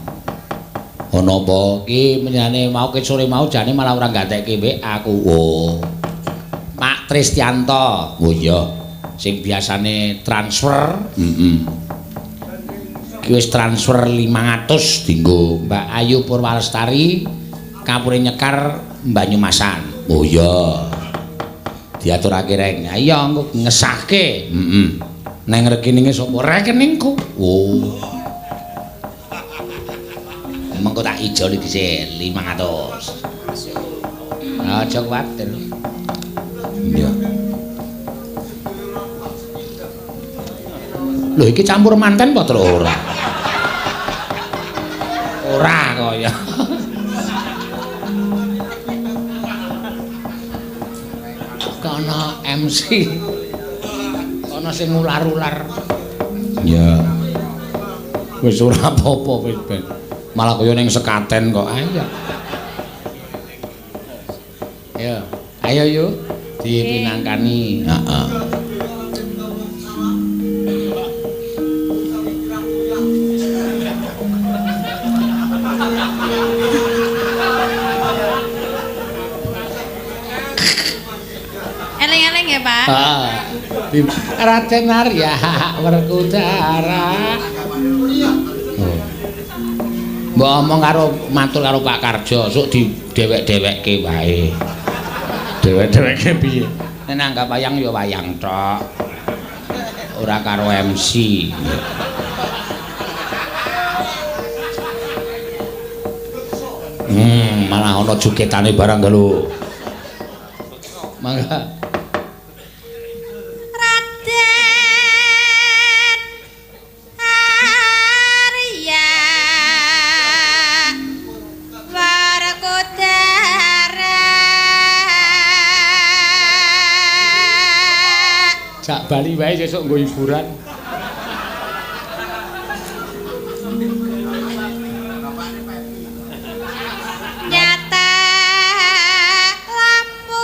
Ana apa iki menyane mau ket sore mau jane malah ora gatekke WA aku. Oh. Pak Tristianto. Oh iya. Sing biasane transfer. Heeh. Iki wis transfer 500 dinggo Mbak Ayu Purwalestari kapure nyekar Banyumasan. Oh iya. Diaturake reng. Ha iya engko ngesahke. Heeh. Neng rekeninge sapa? Rekeningku. Oh. Mengko tak ijoli dhisik 500. Aja kuwatir. Iya. Lho iki campur manten apa terus ora? Ora kaya. Kono MC. Kono sing ular-ular. Ya. Wis ora apa-apa wis ben. Malah kaya ning sekaten kok. Ayo. Ayo, ayo yuk dipinangkani. Heeh. Eleng-eleng ya, Pak. Raden Arya Werkudara. Oh. Mbok omong karo matur karo Pak Karjo, sok di dewek-dewekke wae. Dewek-dewekke piye? Nek nanggap wayang ya wayang tok. Ora karo MC. Malah ana jogetane barang lho. Mangga. Raden Arya Werkudara. Jak bali wae sesuk nggo hiburan. Nyata lamun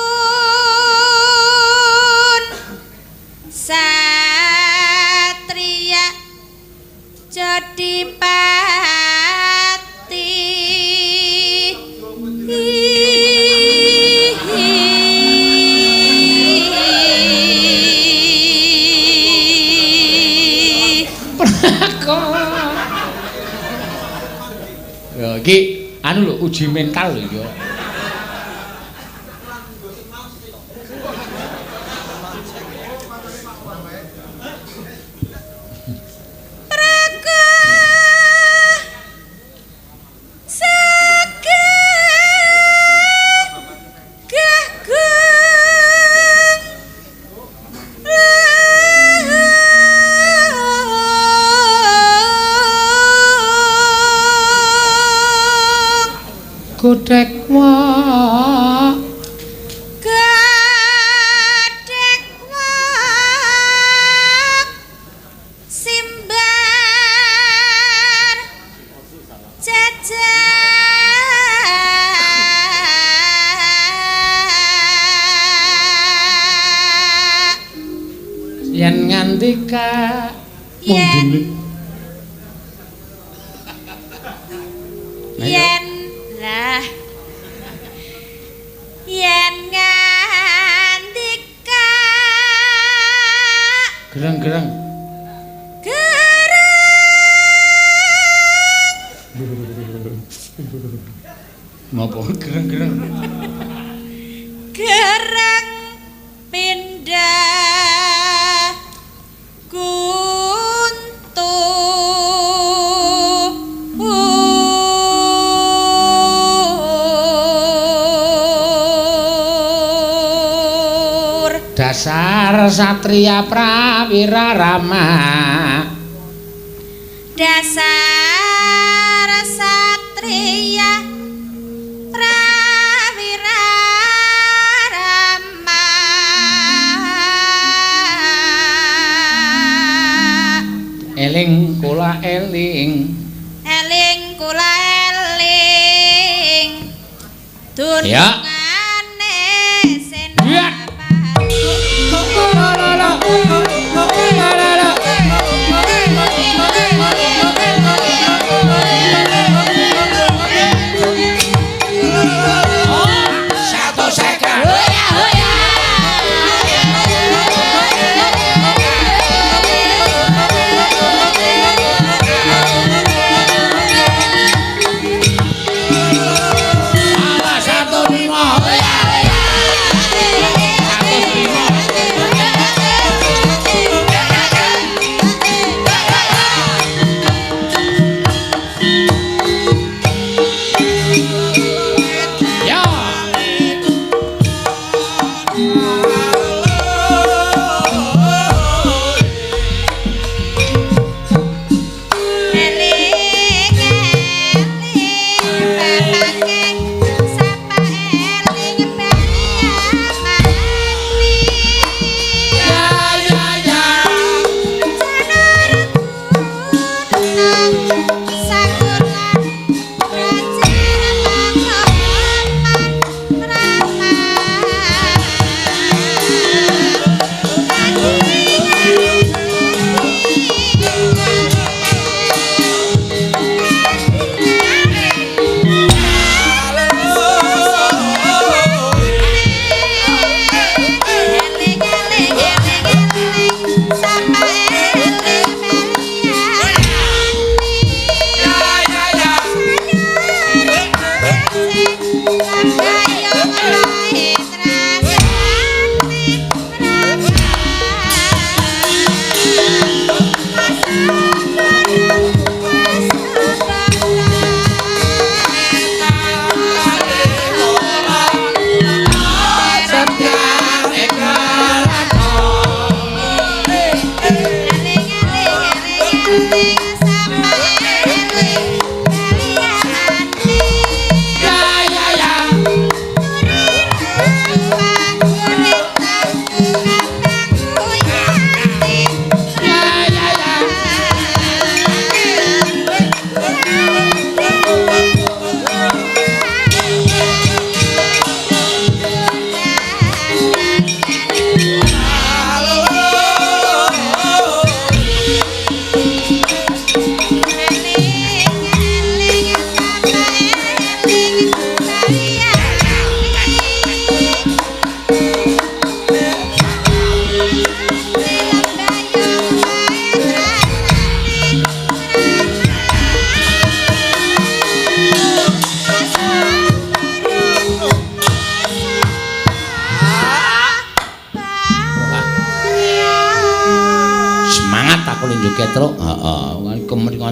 satria jadi pati. Ya iki anu lho uji mental lho iki. Praga sagah gagung lung Godhek wak Godhek wak simbar jajak yen nganti ka yen yen lah yen ngandika gereng-gereng gereng ngopo gereng-gereng gereng pindah Dasar satria prawira rama. Dasar satria prawira rama. Eling kula eling. Eling kula eling. Dunungane senopati.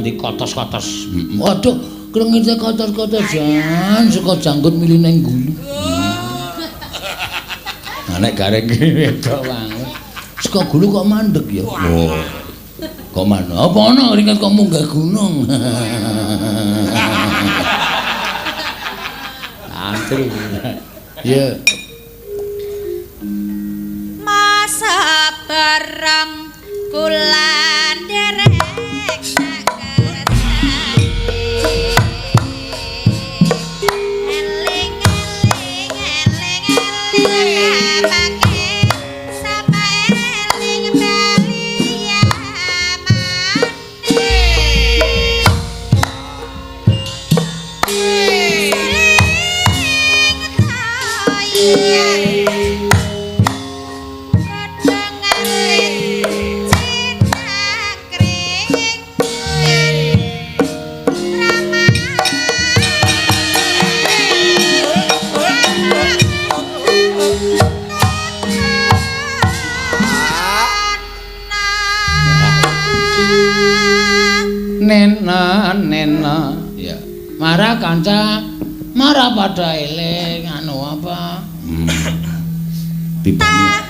Kotos-kotos. Waduh, krengite kotos-kotos jan saka janggut mili nang gulu. Nah nek gareng wedok wangun. Saka gulu kok mandeg ya. Oh. Kok mandeg? Apa ana ringet kok munggah gunung. Antur. Ya. Masa barang kula nderek Nena nena ya marah kanca marah pada eling anu apa tibane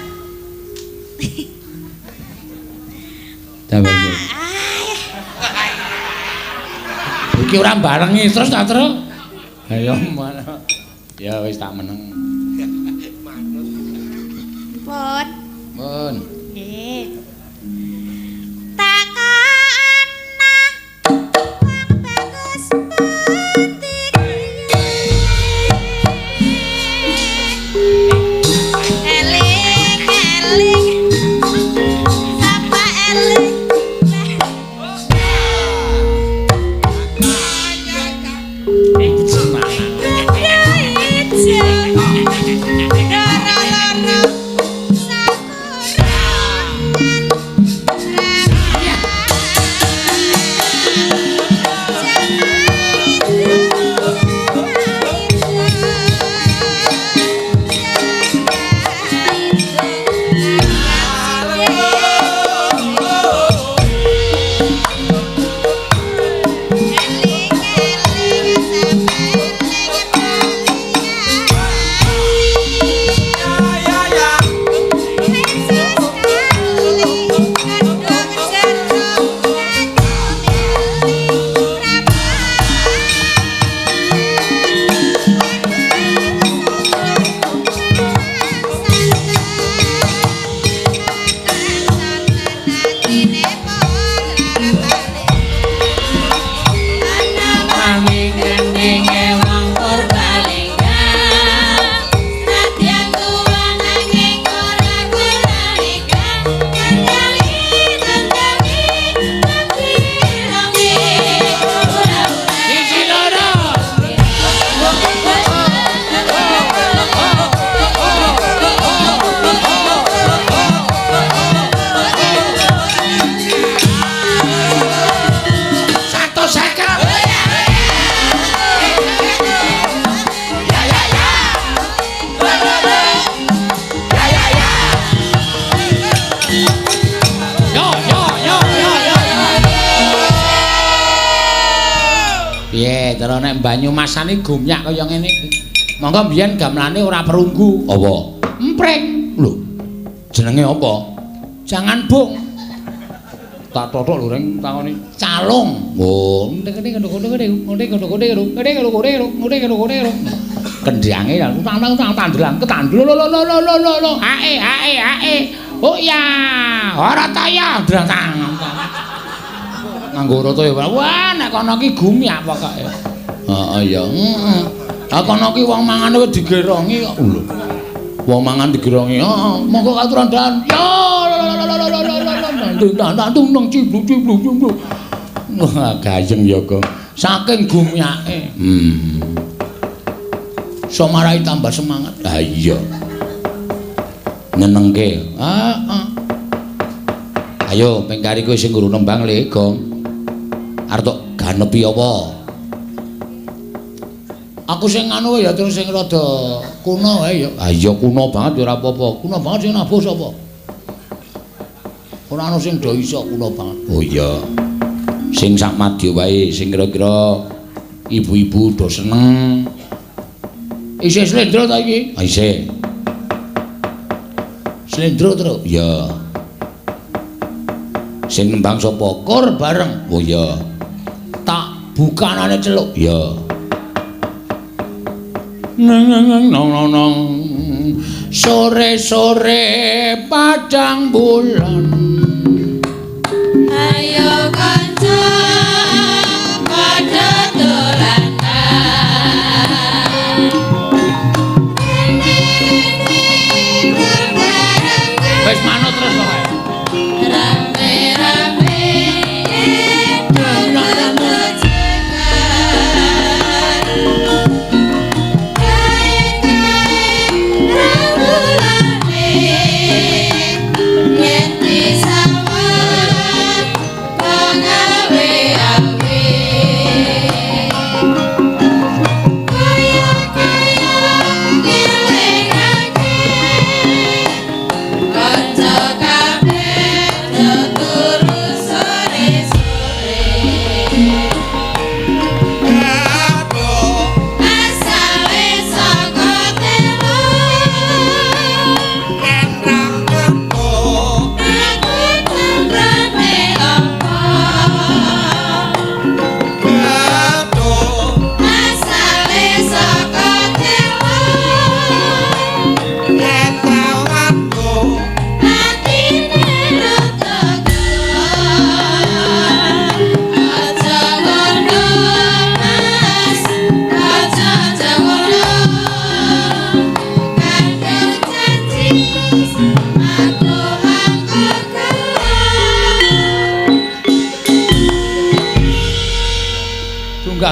Iki ora barengi terus ta, Tru? Ayo mana. Ya wis tak meneng. Pun. Pun. Nggih. Takon nah wong bagus pundi eling eling sapa eling Piye, cara nek Banyumasane gumyak kaya ngene iki. Monggo mbiyen gamelane ora perunggu. Apa? Empreng. Lho. Jenenge apa? Jangan bung. Tak totok lho reng takoni. Calung. Oh, ngene ngene ngene ngene ngene ngene ngene ngene ngene ngene. Kendhange tang tang tandlang ketandul lo lo lo lo lo lo. Ae ae ae. Oh ya, ora ta ya drang tang. Nganggo rata ya. Wah, nek kono ki gumyak pokoke. Heeh ya. Heeh. Ha kono ki wong mangane wis digerongi kok. Lho. Wong mangan digerongi. Heeh, monggo katuran dan. Ya la la la la la la la la. Ndang cibluk cibluk cibluk. Wah, gayeng ya kok. Saking gumyake. So marai tambah semangat. Ha iya. Nyenengke. Heeh. Ayo ping kari kowe sing guru nembang le, Gong. Arep tok ganepi apa? Aku sing anu ya terus sing rada kuno wae ya. Ha iya kuno banget ya ora apa-apa. Kuno banget sing nabuh sapa? Ora ana sing do iso kuno banget. Oh iya. Sing sak madya wae sing kira-kira ibu-ibu do seneng. Isih slendro ta iki? Isih. Slendro terus. Iya. Sing nembang sapa? Kor bareng. Oh iya. Tak bukanane celuk. Iya. Neng neng neng nong nong nong. Sore-sore padang bulan. Ayo kanca padha dolanan. Wis manut terus pokoke. Rame-rame Kanca kabeh.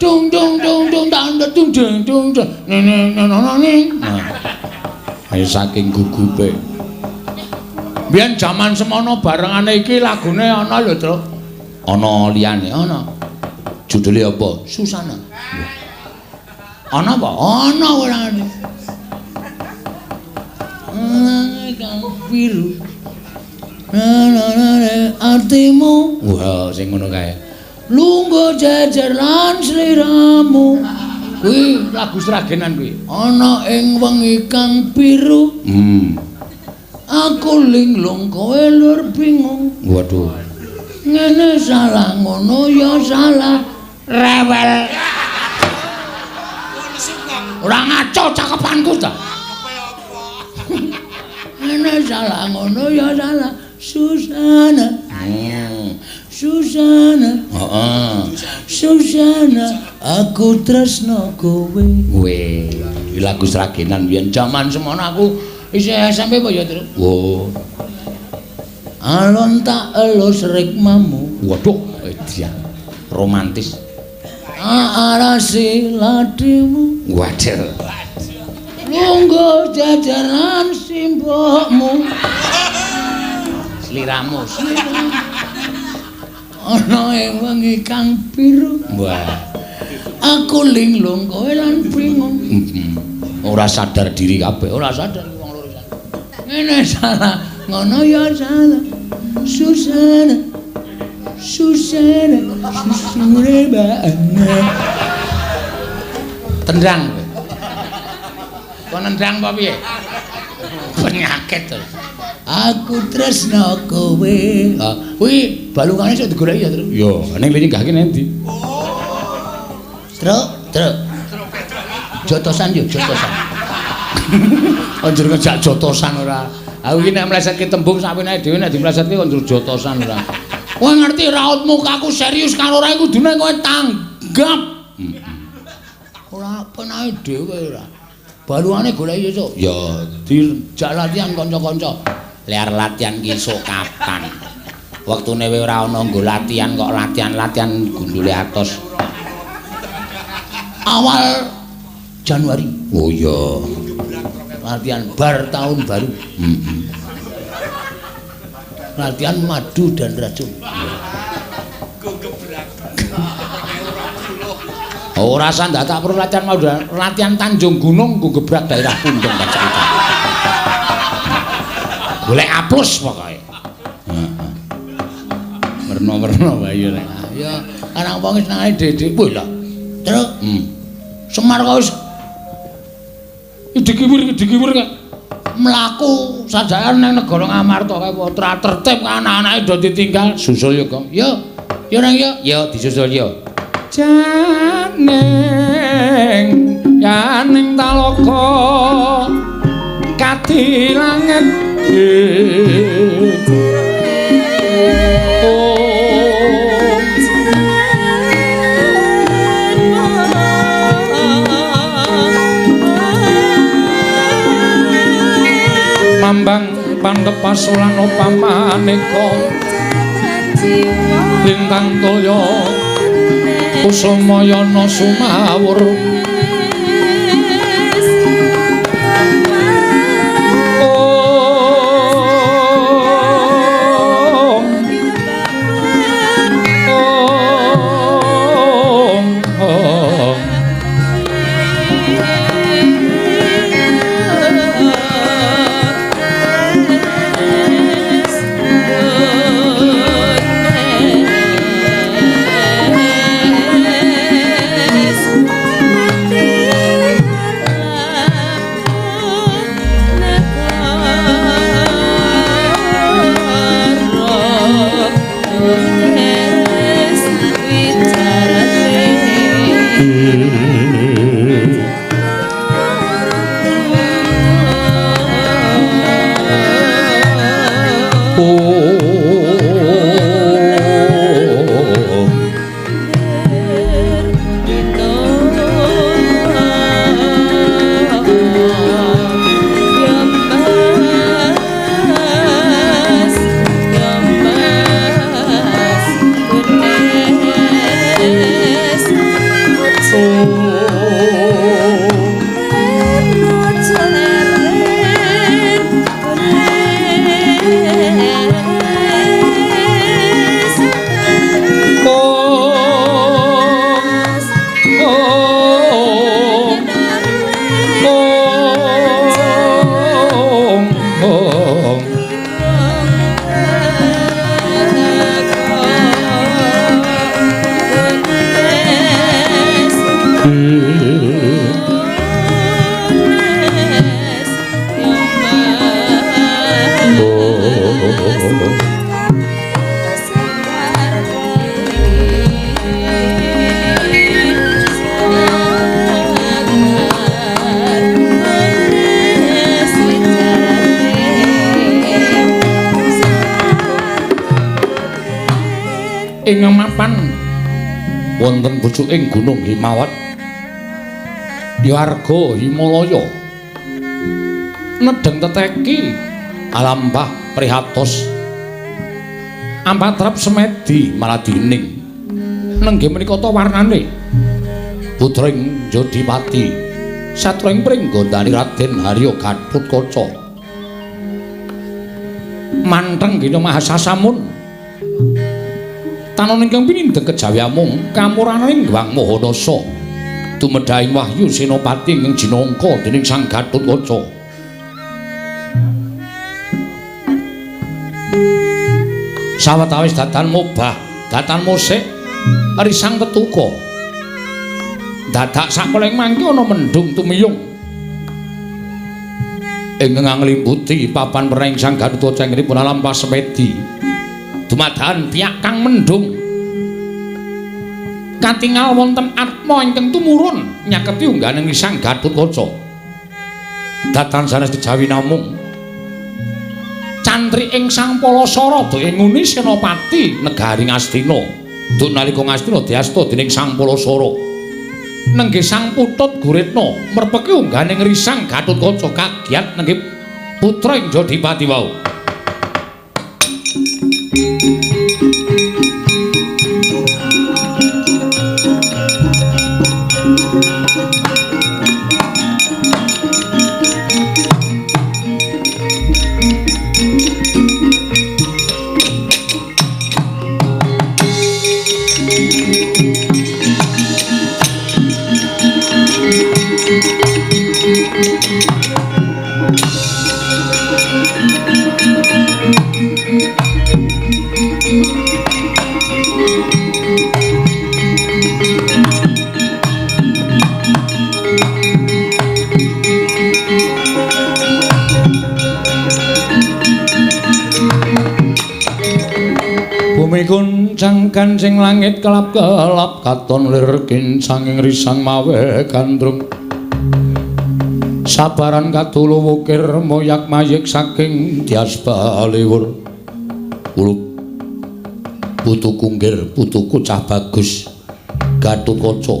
Dung dung dung dung dang dung dung dung dung. Ne ne ne ne. Ayo saking gugupe. Biyen jaman semono barengane iki lagune ana lho, Truk. Ana liyane ana. Judule apa? Susana. Ana apa? Ana orane. Kang biru. Na na na atimu. Wah, sing ngono kae. Lungguh jejer lan sliramu. Kuwi lagu Sragenan kuwi. Ana ing wengi kang biru. Aku linglung kowe lur bingung. Waduh. Ngene salah ngono ya salah. Rewel. Ora ngaco cakepanku ta. Ngene salah ngono ya salah. Susana. Susana. Heeh. Susana, aku tresno kowe. Kowe. Iki lagu Sragenan biyen jaman semono aku isih SMP apa ya, Truk? Oh. Alon tak elus rikmamu. Waduh, edian. Romantis. Arasi ladimu. Waduh. Lungguh jajaran simbokmu. Sliramu, sliramu. Ana ing wengi kang biru. Wah. Aku linglung kowe lan bingung. Ora sadar diri kabeh, ora sadar wong loro. Ngene salah, ngono ya salah. Susana. Susana, susure banget. Tendang. Kok nendang apa piye? Penyakit to. Aku tresno kowe. Ha, kuwi balungane sok digoleki ya, Truk. Ya, ning lenggahke nang ndi? Truk, Truk. Jotosan yo, jotosan. Anjur ngejak jotosan ora. Aku iki nek mlesetke tembung sakwenake dhewe nek dimlesetke kok njur jotosan ora. Kowe ngerti raut mukaku serius karo ora iku kudune kowe tanggap. Ora penae dhewe ora. Balungane goleki esuk. Ya, dijak latihan kanca-kanca. Liar latihan ki esuk kapan? Wektune ora ana nggo latihan kok latihan-latihan gundule atos. Awal Januari. Oh iya. Latihan bar tahun baru. Latihan madu dan racun. Ora sandak tak perlu latihan madu, latihan Tanjung Gunung nggo gebrak daerah Pundong kan cerita. Golek A+ pokoke. Heeh. Werna-werna wae ya nek. Ya anak wong senengane dhewe kuwi lho. Truk. Semar kok wis idikiwir kok mlaku sajakan nang negara Ngamarta kae ora tertib anak-anake do ditinggal susul yo Gong. Yo. Yo nang yo. Yo disusul yo. Janing yaning talaga kadilanget. Mambang pandhep pasulan upamaneka lintang toya kusumayana sumawur. Om Om Om. Ing mapan wonten pucuking Gunung Himawat Yarga Himalaya nedheng teteki alampah prihatos ampatrap semedi maladining nenggih menika ta warnane putra ing Jodipati satring pringgondani Raden Harya Gatotkaca mantheng gina mahasasamun tanon ingkang pinindheng kejawi amung kamuraning Hyang Mahanasa tumedhahing wahyu senopati ingkang jinangka dening Sang Gatotkaca. Sawetawis datan mobah, datan musik risang tetuka. Dadak sakeleng mangke ana mendung tumiyung ingkang nglimputi papan pereng Sang Gatotkaca ingkang alampah semedi. Dumadakan piyak kang mendung katingal wonten atma ingkang tumurun nyaketi ungganing Sang Gatotkaca. Datan sanes kejawi namung cantri ing Sang Palasara ing nguni senopati negari Ngastina. Duk nalika Ngastina diasta dening Sang Palasara. Nenggih Sang Putut Guritna merpeki ungganing Risang Gatotkaca kagiat nenggih putra ing Jodipati wau. Bumi kuncang kancing langit kelap-kelap katon lir kincanging risang mawe gandrung sabaran katulu wukir moyak mayik saking tias baliwur ulup putu kunggir putuku cah bagus Gatotkaca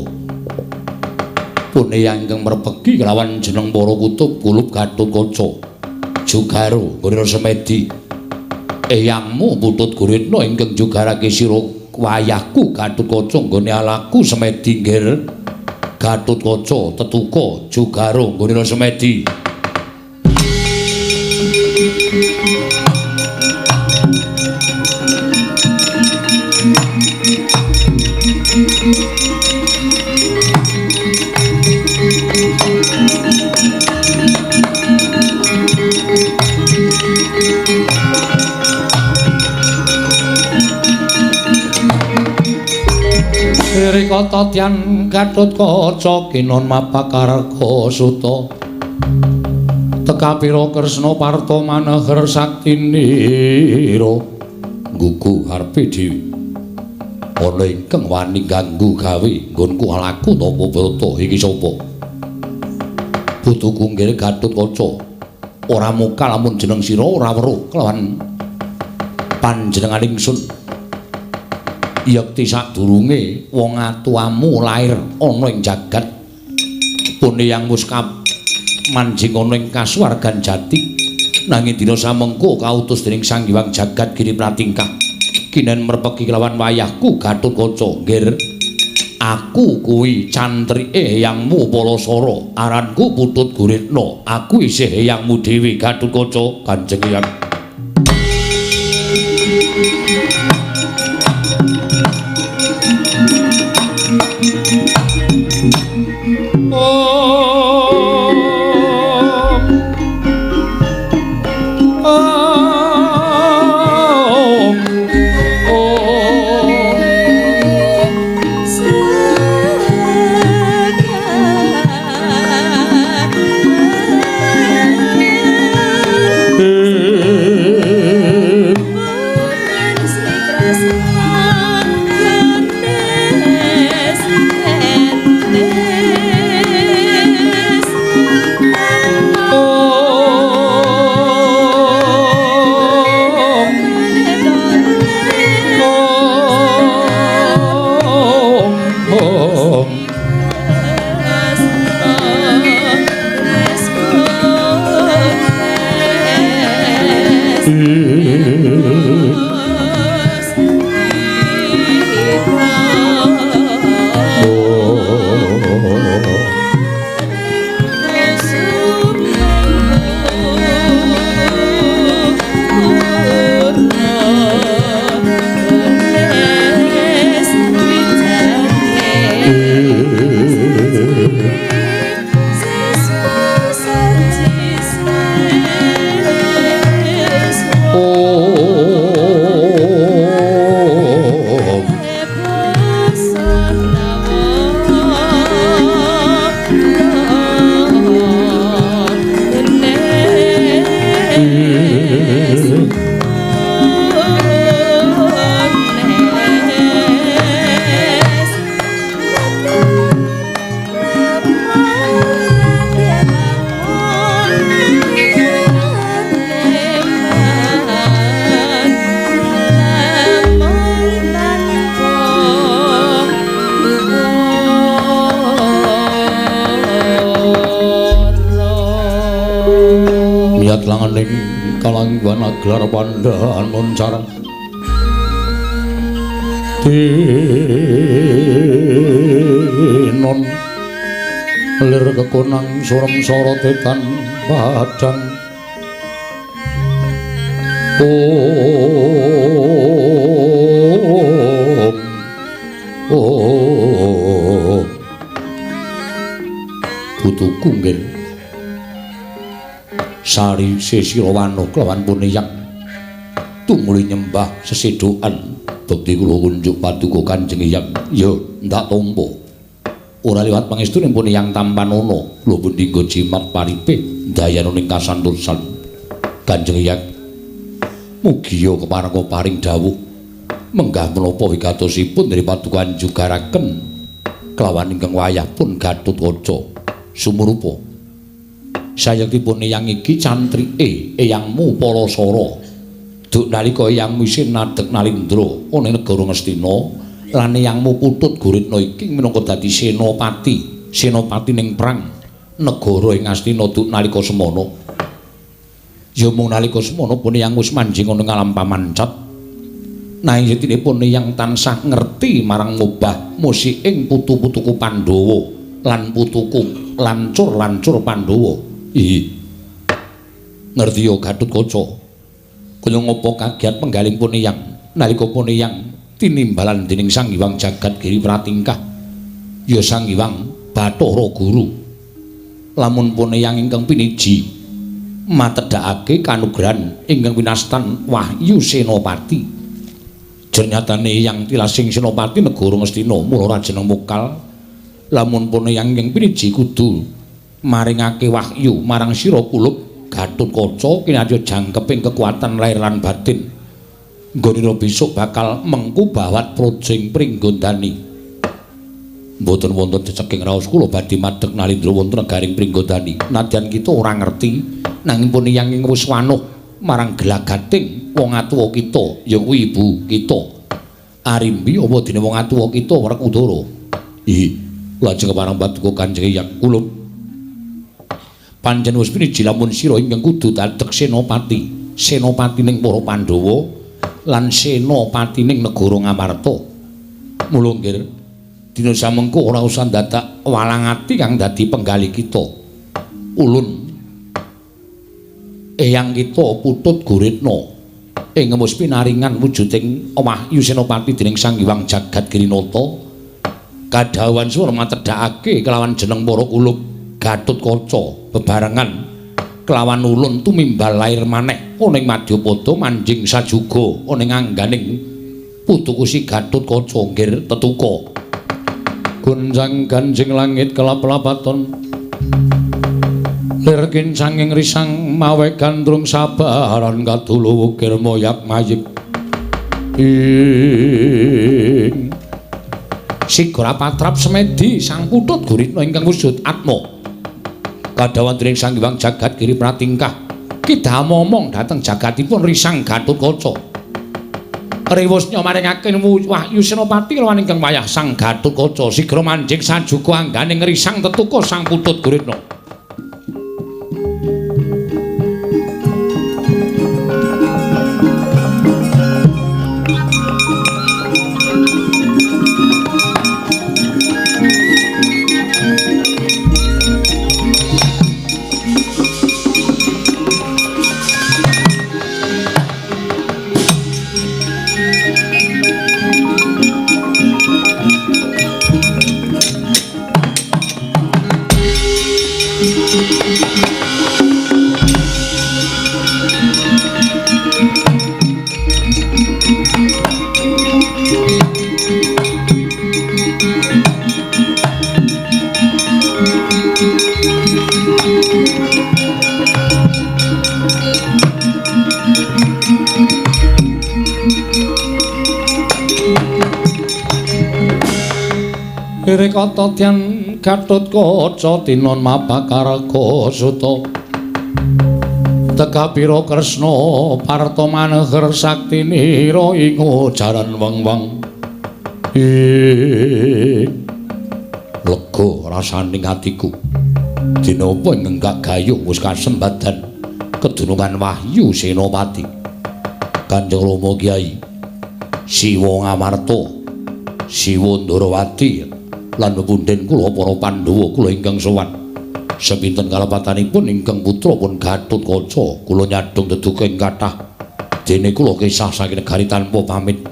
pun eyang ingkang merpeki kelawan jeneng para kutub kulup Gatotkaca jugaro nggone semedi eyangmu Putut Guritna ingkang jugarake sira wayahku Gatotkaca nggone alaku semedi nggir Gatotkaca tetuka jugaro nggone semedi. Rikata tyan Gatotkaca kinon mapakarga suta tekapira Kresna parta maneher saktinira nggugu karepe dhewe ana ingkang wani ganggu gawe nggonku laku tapa brata iki sapa putuku nggih Gatotkaca ora muka lamun jeneng sira ora weruh kelawan panjenengan ingsun yekti sadurunge wong atuamu lair ana ing jagat pun yang wis manjing ana ing kasuwargan jati nanging dina samengko kautus dening Sang Hyang Jagat Giri Pratingkah kinen merpeki kelawan wayahku Gatotkaca nggir aku kuwi cantrike eyangmu Palasara aranku Putut Guritna aku isih eyangmu dhewe Gatotkaca Kanjeng Eyang. Lihat langaning kalanggan aglar pandhan loncar tinon lir kekonang surem sorotetan padang om om putuku nggih sari sisira wanuh kelawan puniyang tumuli nyembah sesedokan bekti kula kunjuk paduka Kanjeng Hyang. Ya ndak tampa ora liwat pangestune puniyang tampanana kula pundi nggo jimat paripe ndayana ning kasantosan Kanjeng Hyang. Mugia keparengga paring dawuh menggah menapa wigatosipun dari paduka anjugaraken kelawan ingkang wayah pun Gatotkaca sumurupa. Sayektipun eyang iki cantrike eyangmu Parasara. Duk nalika eyangmu isih nadhek Nalindra ana ing negara Ngastina lan eyangmu Putut Guritna iki minangka dadi senopati, senopati ning perang negara ing Ngastina duk nalika semana. Ya mung nalika semana pun eyang wis manjing ana ing alam pamancat. Nanging yetinipun eyang tansah ngerti marang mubah musiking putu-putuku Pandhawa lan putuku lancur-lancur Pandhawa. Ih. Ngerti ya Gatotkaca. Kaya ngapa kagiat penggaling pun eyang nalika pun eyang tinimbalan dening Sang Hyang Jagat Giri Pratingkah. Ya Sang Hyang Bathara Guru. Lamun pun eyang ingkang piniji matedhakake kanugrahan ingkang winastan Wahyu Senopati. Jernyatane eyang tilasing Senopati negara Ngastina mula ora jeneng mokal. Lamun pun eyang ingkang piniji kudu maringake wahyu marang sira kulup Gatotkaca kinarya jangkeping kekuatan lahir lan batin. Nggonira besok bakal mengku bawat praja ing Pringgondani. Mboten wonten ceceking raos kula badhe madhek Nalindra wonten negaring Pringgondani. Nadyan kita ora ngerti nanging pun eyang ing wis wanuh marang gelagating wong atuwa kita ya kuwi ibu kita. Arimbi apa dene wong atuwa kita Werkudara. Ih, lajeng kepareng paduka Kanjeng Hyang kulup. Pancen wis piniji lamun sira ingkang kudu dadek senopati, senopati ning para Pandhawa lan senopati ning negara Ngamarta. Mula nggir dina samengko ora usah dadak walang ati kang dadi penggalih kita. Ulun eyang kita Putut Guritna ing wis pinaringan wujuding wahyu senopati dening Sang Hyang Jagat Girinata. Kadhawuhan swara matedhakake kelawan jeneng para kulup Gatotkaca bebarengan kelawan ulun tumimbal lair maneh ana ing Madyapada manjing sajuga ana ing angganing putuku si Gatotkaca nggir tetuka. Gonjang ganjing langit kelap-lapaton lir kincanging risang mawe gandrung sabaran kadulu wukir moyak mayik ing sigara patrap semedi sang Putut Guritna ingkang wujud atma. Kadhawan dening Sang Hyang Jagat Giri Pratingkah kidha momong dhateng jagatipun risang Gatotkaca. Rewusnya maringake wahyu senopati lawan ingkang wayah Sang Gatotkaca sigra manjing sajuga angganing risang tetuka Sang Putut Guritna. Rekata tyan Gatotkaca tinon mapakarga suta tekapira Kresna parta maneher saktinira ing ujaran weng-weng. Lega rasaning atiku. Dina apa ingkang gayuh wis kasembadan Kedunungan Wahyu Senopati. Kanjeng Rama Kyai Siwa Ngamarta, Siwa Ndarawati lan pepundhen kula para Pandhawa kula ingkang sowan. Sepinten kalepatanipun ingkang putra pun Gatotkaca kula nyadhong deduka ing kathah dene kula kisah saking negari tanpa pamit.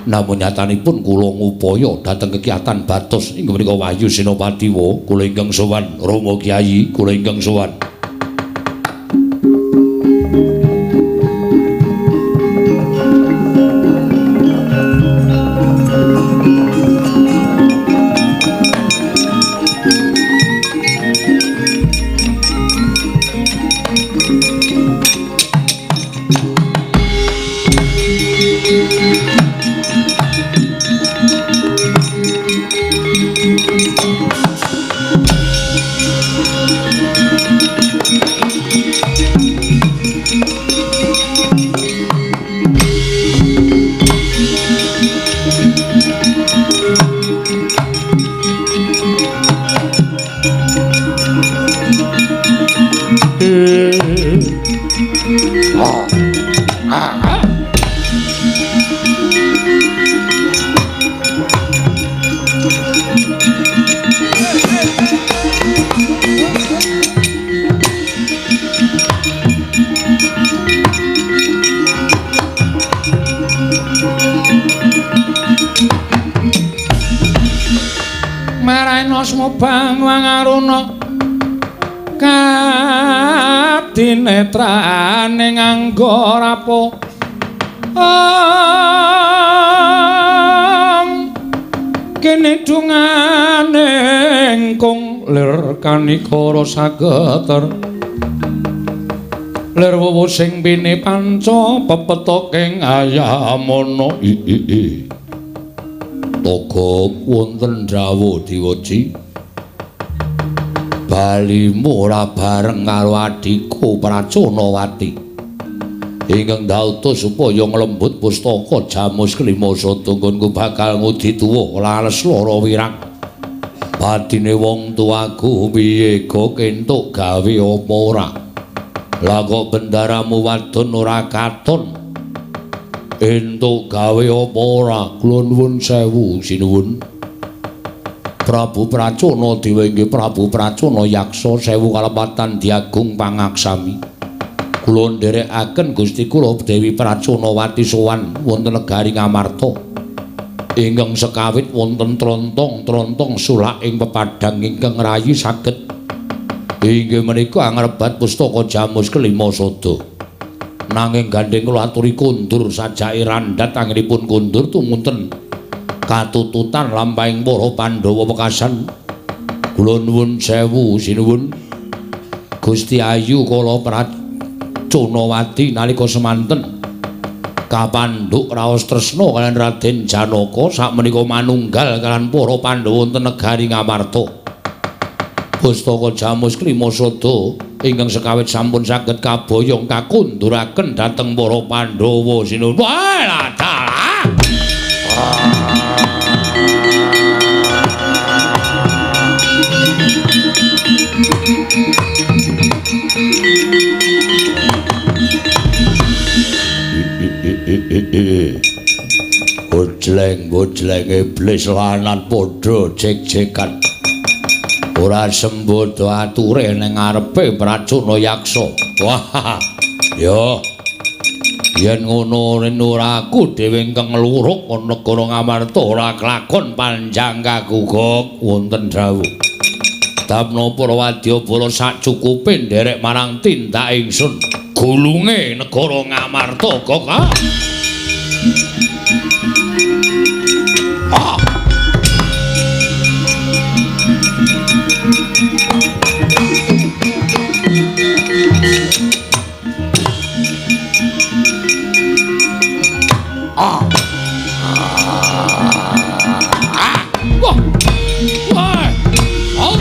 Namun nyatanipun kula ngupaya dhateng kegiatan batos inggih menika Wahyu Senopati wa kula ingkang sowan. Rama Kyai kula ingkang sowan. Kadinetrane nganggo rapo kene dungane engkung lir kanikara sageter lir wuwu sing pini panca pepetoking ayamana i togok wonten dawuh diweji balimu ora bareng karo adhiku Pracanawati ingkang dautus supaya nglembut pustaka Jamus Kelima Sada nggonku bakal ngudi tuwa lales lara wirang batine wong tuaku piye go kentuk gawe apa ora lah kok bendaramu wadon ora katon entuk gawe apa ora. Kula nuwun sewu sinuwun Prabu Pracona dewa inggih Prabu Pracona yaksa sewu kalepatan diagung pangaksami. Kula nderekaken Gusti kula Dewi Pracanawati sowan wonten negari Ngamarta. Ingkang sekawit wonten trontong-trontong sulak ing pepadang ingkang rayi saged inggih menika angrebat pustaka Jamus Kelima Sada. Nanging gandheng kula aturi kondur sajake randhat anggenipun kondur tumunten katututan lampahing para Pandhawa wekasan. Kula nuwun sewu sinuwun Gusti Ayu kala Pracanawati nalika semanten kapandhuk raos tresna kaliyan Raden Janaka sakmenika manunggal kaliyan para Pandhawa wonten negari Ngamarta. Pustaka Jamus Kelima Sada ingkang sekawit sampun saged kaboyong kakunduraken dhateng para Pandhawa sinuwun. Wah dalah. Bojleng-bojleng iblis lanan padha jek-jekan. Ora sembodo ature ning ngarepe Pracona Yaksa. Wah, yo. Yen ngono ora aku dhewe ingkang ngluruk ana negara Ngamarta ora kelakon panjang kaguguk wonten dawuh. Tapna para wadyabala sacukupe nderek marang tindak ingsun. Gulunge negara Ngamarta kok. Ah. Ah. Ah. Wah. Wah. Oh.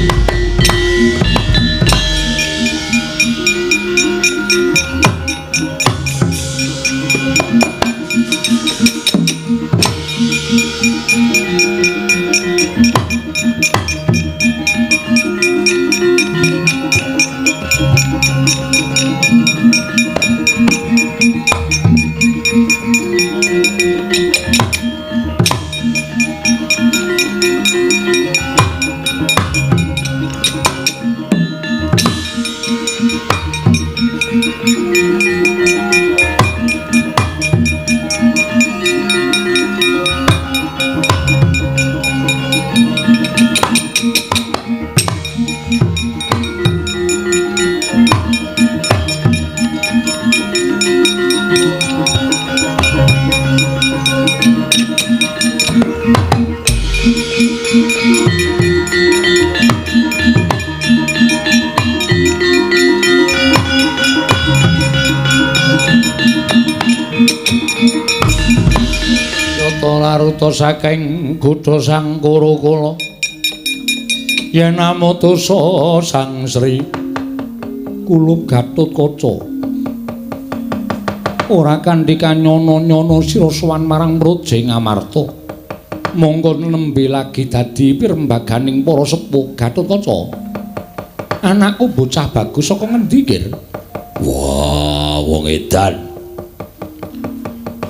Laruta saking kutha Sang Kurukula yen amutusa Sang Sri Kulup Gatotkaca ora kanthi kanyono-nyono sira sowan marang Praja Ngamarta mongko nembe lagi dadi pirembaganing para sepuh. Gatotkaca, anakku bocah bagus saka ngendi, Gir? Wah, wong edan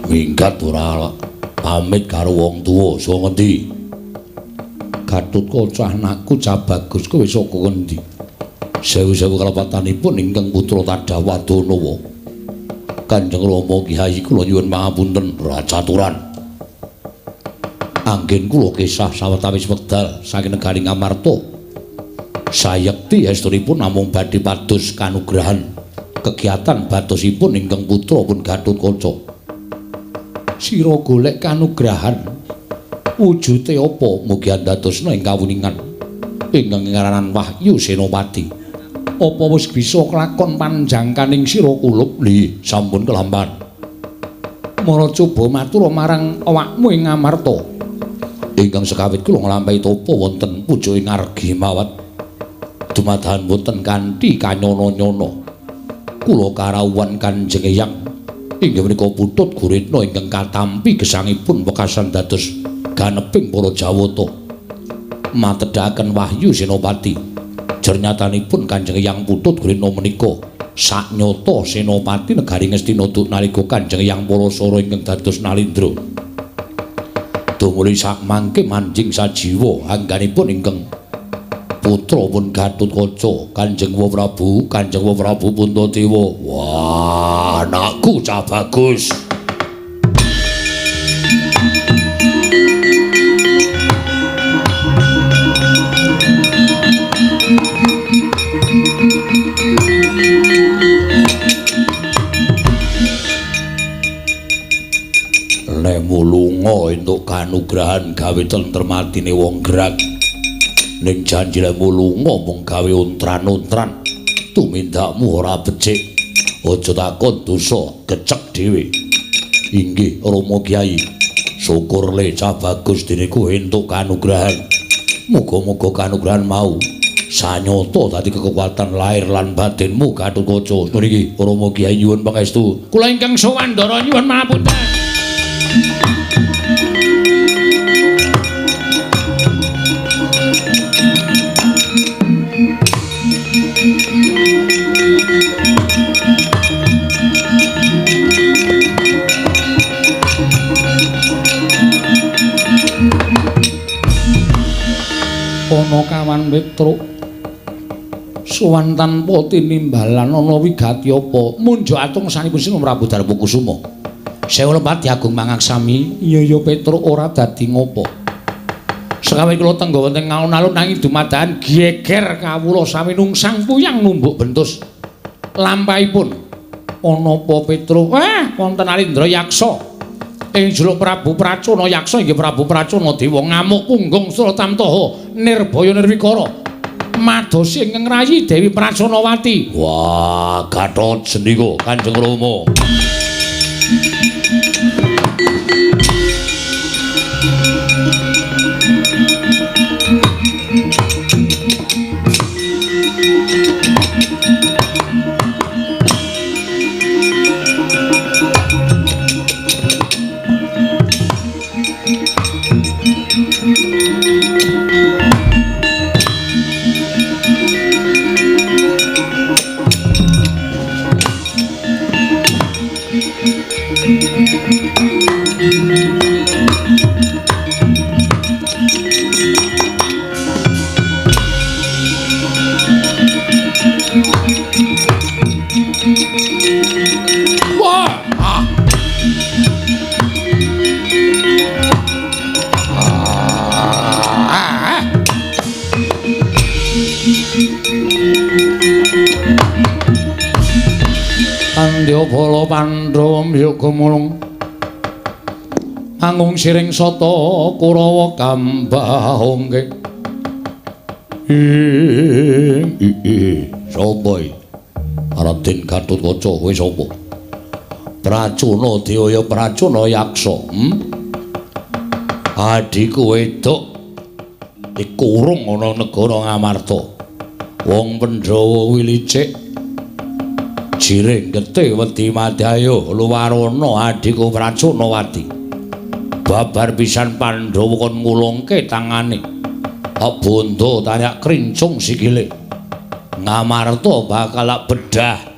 minggat ora pamit karo wong tuwa saka ngendi? Gatotkaca, anakku cah bagus kowe saka ngendi? Sewu-sewu kalepatanipun ingkang putra Tadawadanawa. Kanjeng Rama Kyai kula nyuwun pangapunten racaturan. Anggen kula kesah sawetawis wekdal saking negari Ngamarta. Sayekti estunipun namung badhe pados kanugrahan kegiatan batosipun ingkang putra pun Gatotkaca. Sira golek kanugrahan wujute apa? Mugi andadosna ing kawuningan ingkang ngaranan Wahyu Senopati. Apa wis bisa kelakon panjangkaning sira kulup? Li, sampun kelampan. Mara coba matur marang awakmu ing Ngamarta. Ingkang sekawit kula nglampahi tapa wonten puja ing Argi Mawat. Dumadahan wonten kanthi kanyono-nyono. Kula karawuhan Kanjeng Eyang inggih menika Putut Guritna ingkang katampi gesangipun wekasan dados ganeping para Jawata. Matedhaken Wahyu Senopati. Jernyatanipun Kanjeng Eyang Putut Guritna menika saknyata senopati negari Ngastina nalika Kanjeng Eyang Parasara ingkang dados Nalindra. Tumuli sakmangke manjing sajiwa angganipun ingkang putra pun Gatotkaca Kanjeng Prabu, Kanjeng Prabu Puntadewa. Wah, anakku cah bagus. Lemu lunga entuk kanugrahan gawe tentrem atine wong gerak. Ning janji lemu lunga mung gawe ontran-ontran, tumindakmu ora becik. Aja takon dosa, gecek dhewe. Inggih Rama Kyai. Syukur le cah bagus dene kowe entuk kanugrahan. Muga-muga kanugrahan mau sanyata dadi kekuatan lahir lan batinmu Gatotkaca. Niki Rama Kyai nyuwun pangestu. Kula ingkang sowan ndara nyuwun pangapunten. Ana kawan Petruk sowan tanpa tinimbalan ana wigati apa? Munjuk atung sanipun Sri Prabu Darmakusuma. Sewu lepat Agung mangaksami. Iya ya Petruk ora dadi ngopo. Sekawe kula tengga wonten alun-alun nanging dumadakan geger kawula sami nungsang puyang numbuk bentus lampahipun. Ana apa Petruk? Wonten Alindra Yaksa. Ing juluk Prabu Pracona Yaksa inggih Prabu Pracona Dewa ngamuk punggung Suratamtaha nirbaya nirwikara madosi ingkang rayi Dewi Praconawati. Wah, Gatot sendika Kanjeng Rama. Bala Pandhawa mbyoga mulung manggung siring sata Kurawa kambahongke. Sapa iki? Raden Gatotkaca kowe sapa? Pracuna Dewa Pracuna Yaksa. Adhiku wedok dikurung ana negara Ngamarta. Wong Pandhawa kuwi licik. Jiring getih wedi madaya luwarana adhiku Pracunawati. Babar pisan Pandhawa kon ngulungke tangane. Bondo tayak krincung sikile. Ngamarta bakal bedah.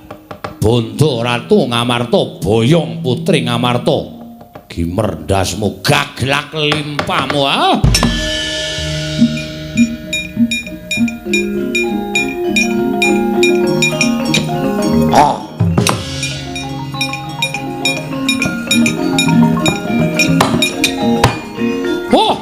Bondo Ratu Ngamarta boyong putri Ngamarta. Gimer ndasmu gaglak limpamu ah. Ah. Oh.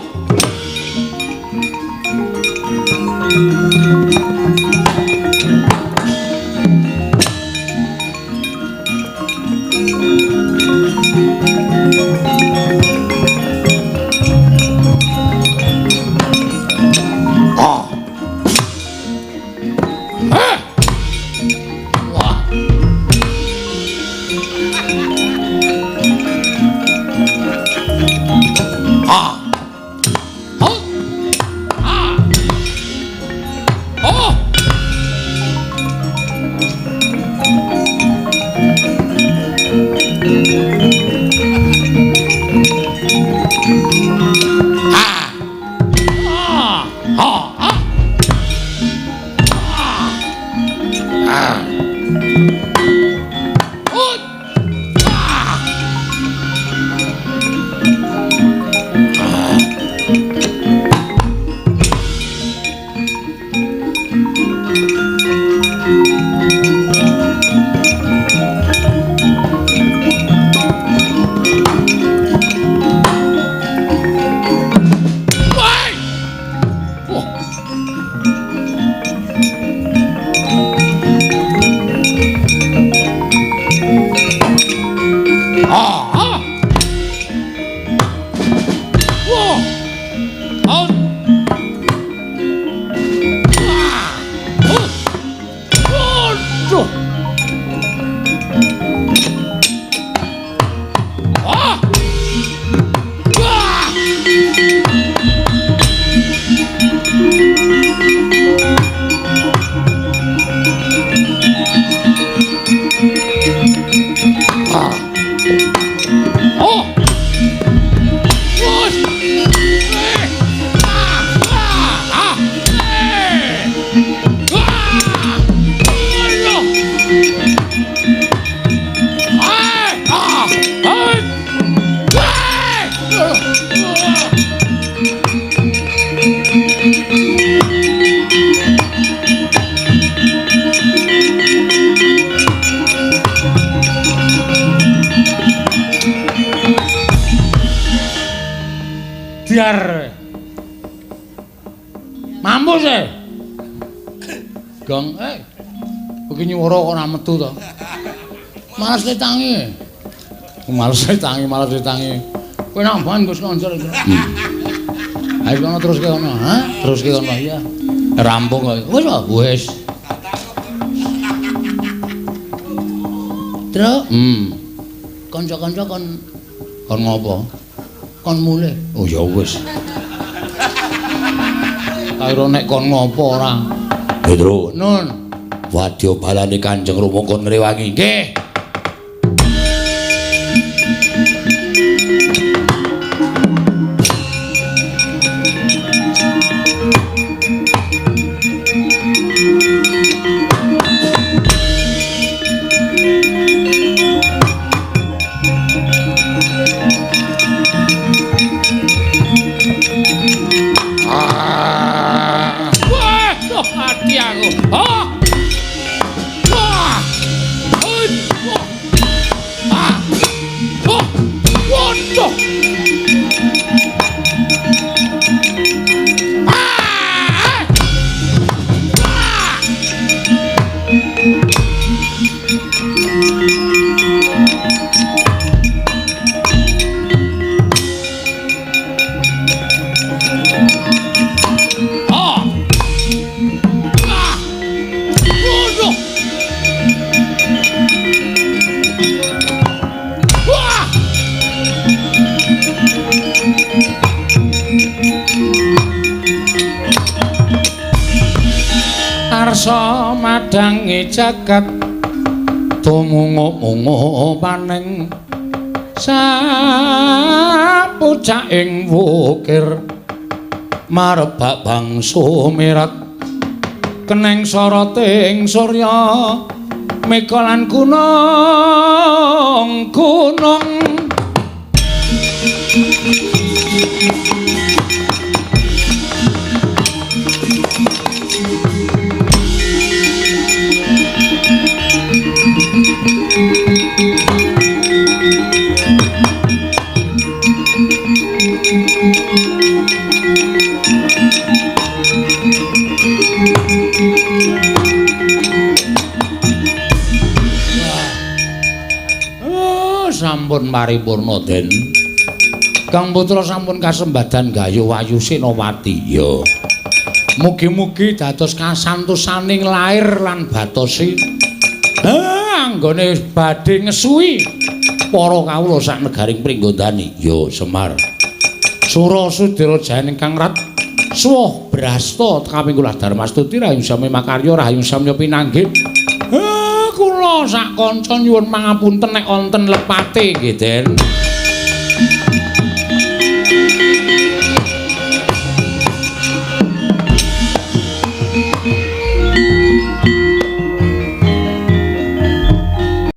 Ah. Ah. Wah. Ah. Oh. Ah. Oh. Ah. Ah. Ah. Ah. Ah. Oh. Ah. Woi. Oh. Ah. Ah. Wah. Ah. Ah. Oh. Aduh. Ah. Wah. Ah. Oh. Wah. Eh. Ah. Ah. Ah. Eh. Ah. Aduh. Ah. Ah. Ah. Ah. Biar mampus e. Gong iki nyuwara kok ora metu to. Males tangi. Males tangi, males tangi. Kowe nambahan Gus Konjol. Ayo kono terus ke kono, ha? Terus ke kono iya. Rampung kok. Wis kok, wis. Truk. Kanca-kanca kon ngopo? Kon mulih. Oh ya wis. Kira nek kon ngopo ora? Petro. Nun. Wadya balane Kanjeng Rama kon ngrewangi. Nggih. Wah, mati aku. Ah. Wah. Angkasa madangi jagat tumungu-mungu paning sapucaking wukir marebak bangsa mirat keneng soroting surya mega lan gunung gunung. Sampun paripurna Den. Kang Putra sampun kasembadan gayuh Wayu Senowati. Ya. Mugi-mugi dados kasantosaning lair lan batosi. Anggone badhe ngesuwi para kawula sak negaring Pringgondani. Ya, Semar. Sura Sudira Jayan ingkang rat suwah brasta kaping kula Darmastuti rahayu sami makarya rahayu samya pinanggih. Kula sak kanca nyuwun pangapunten nek wonten lepate nggih Den.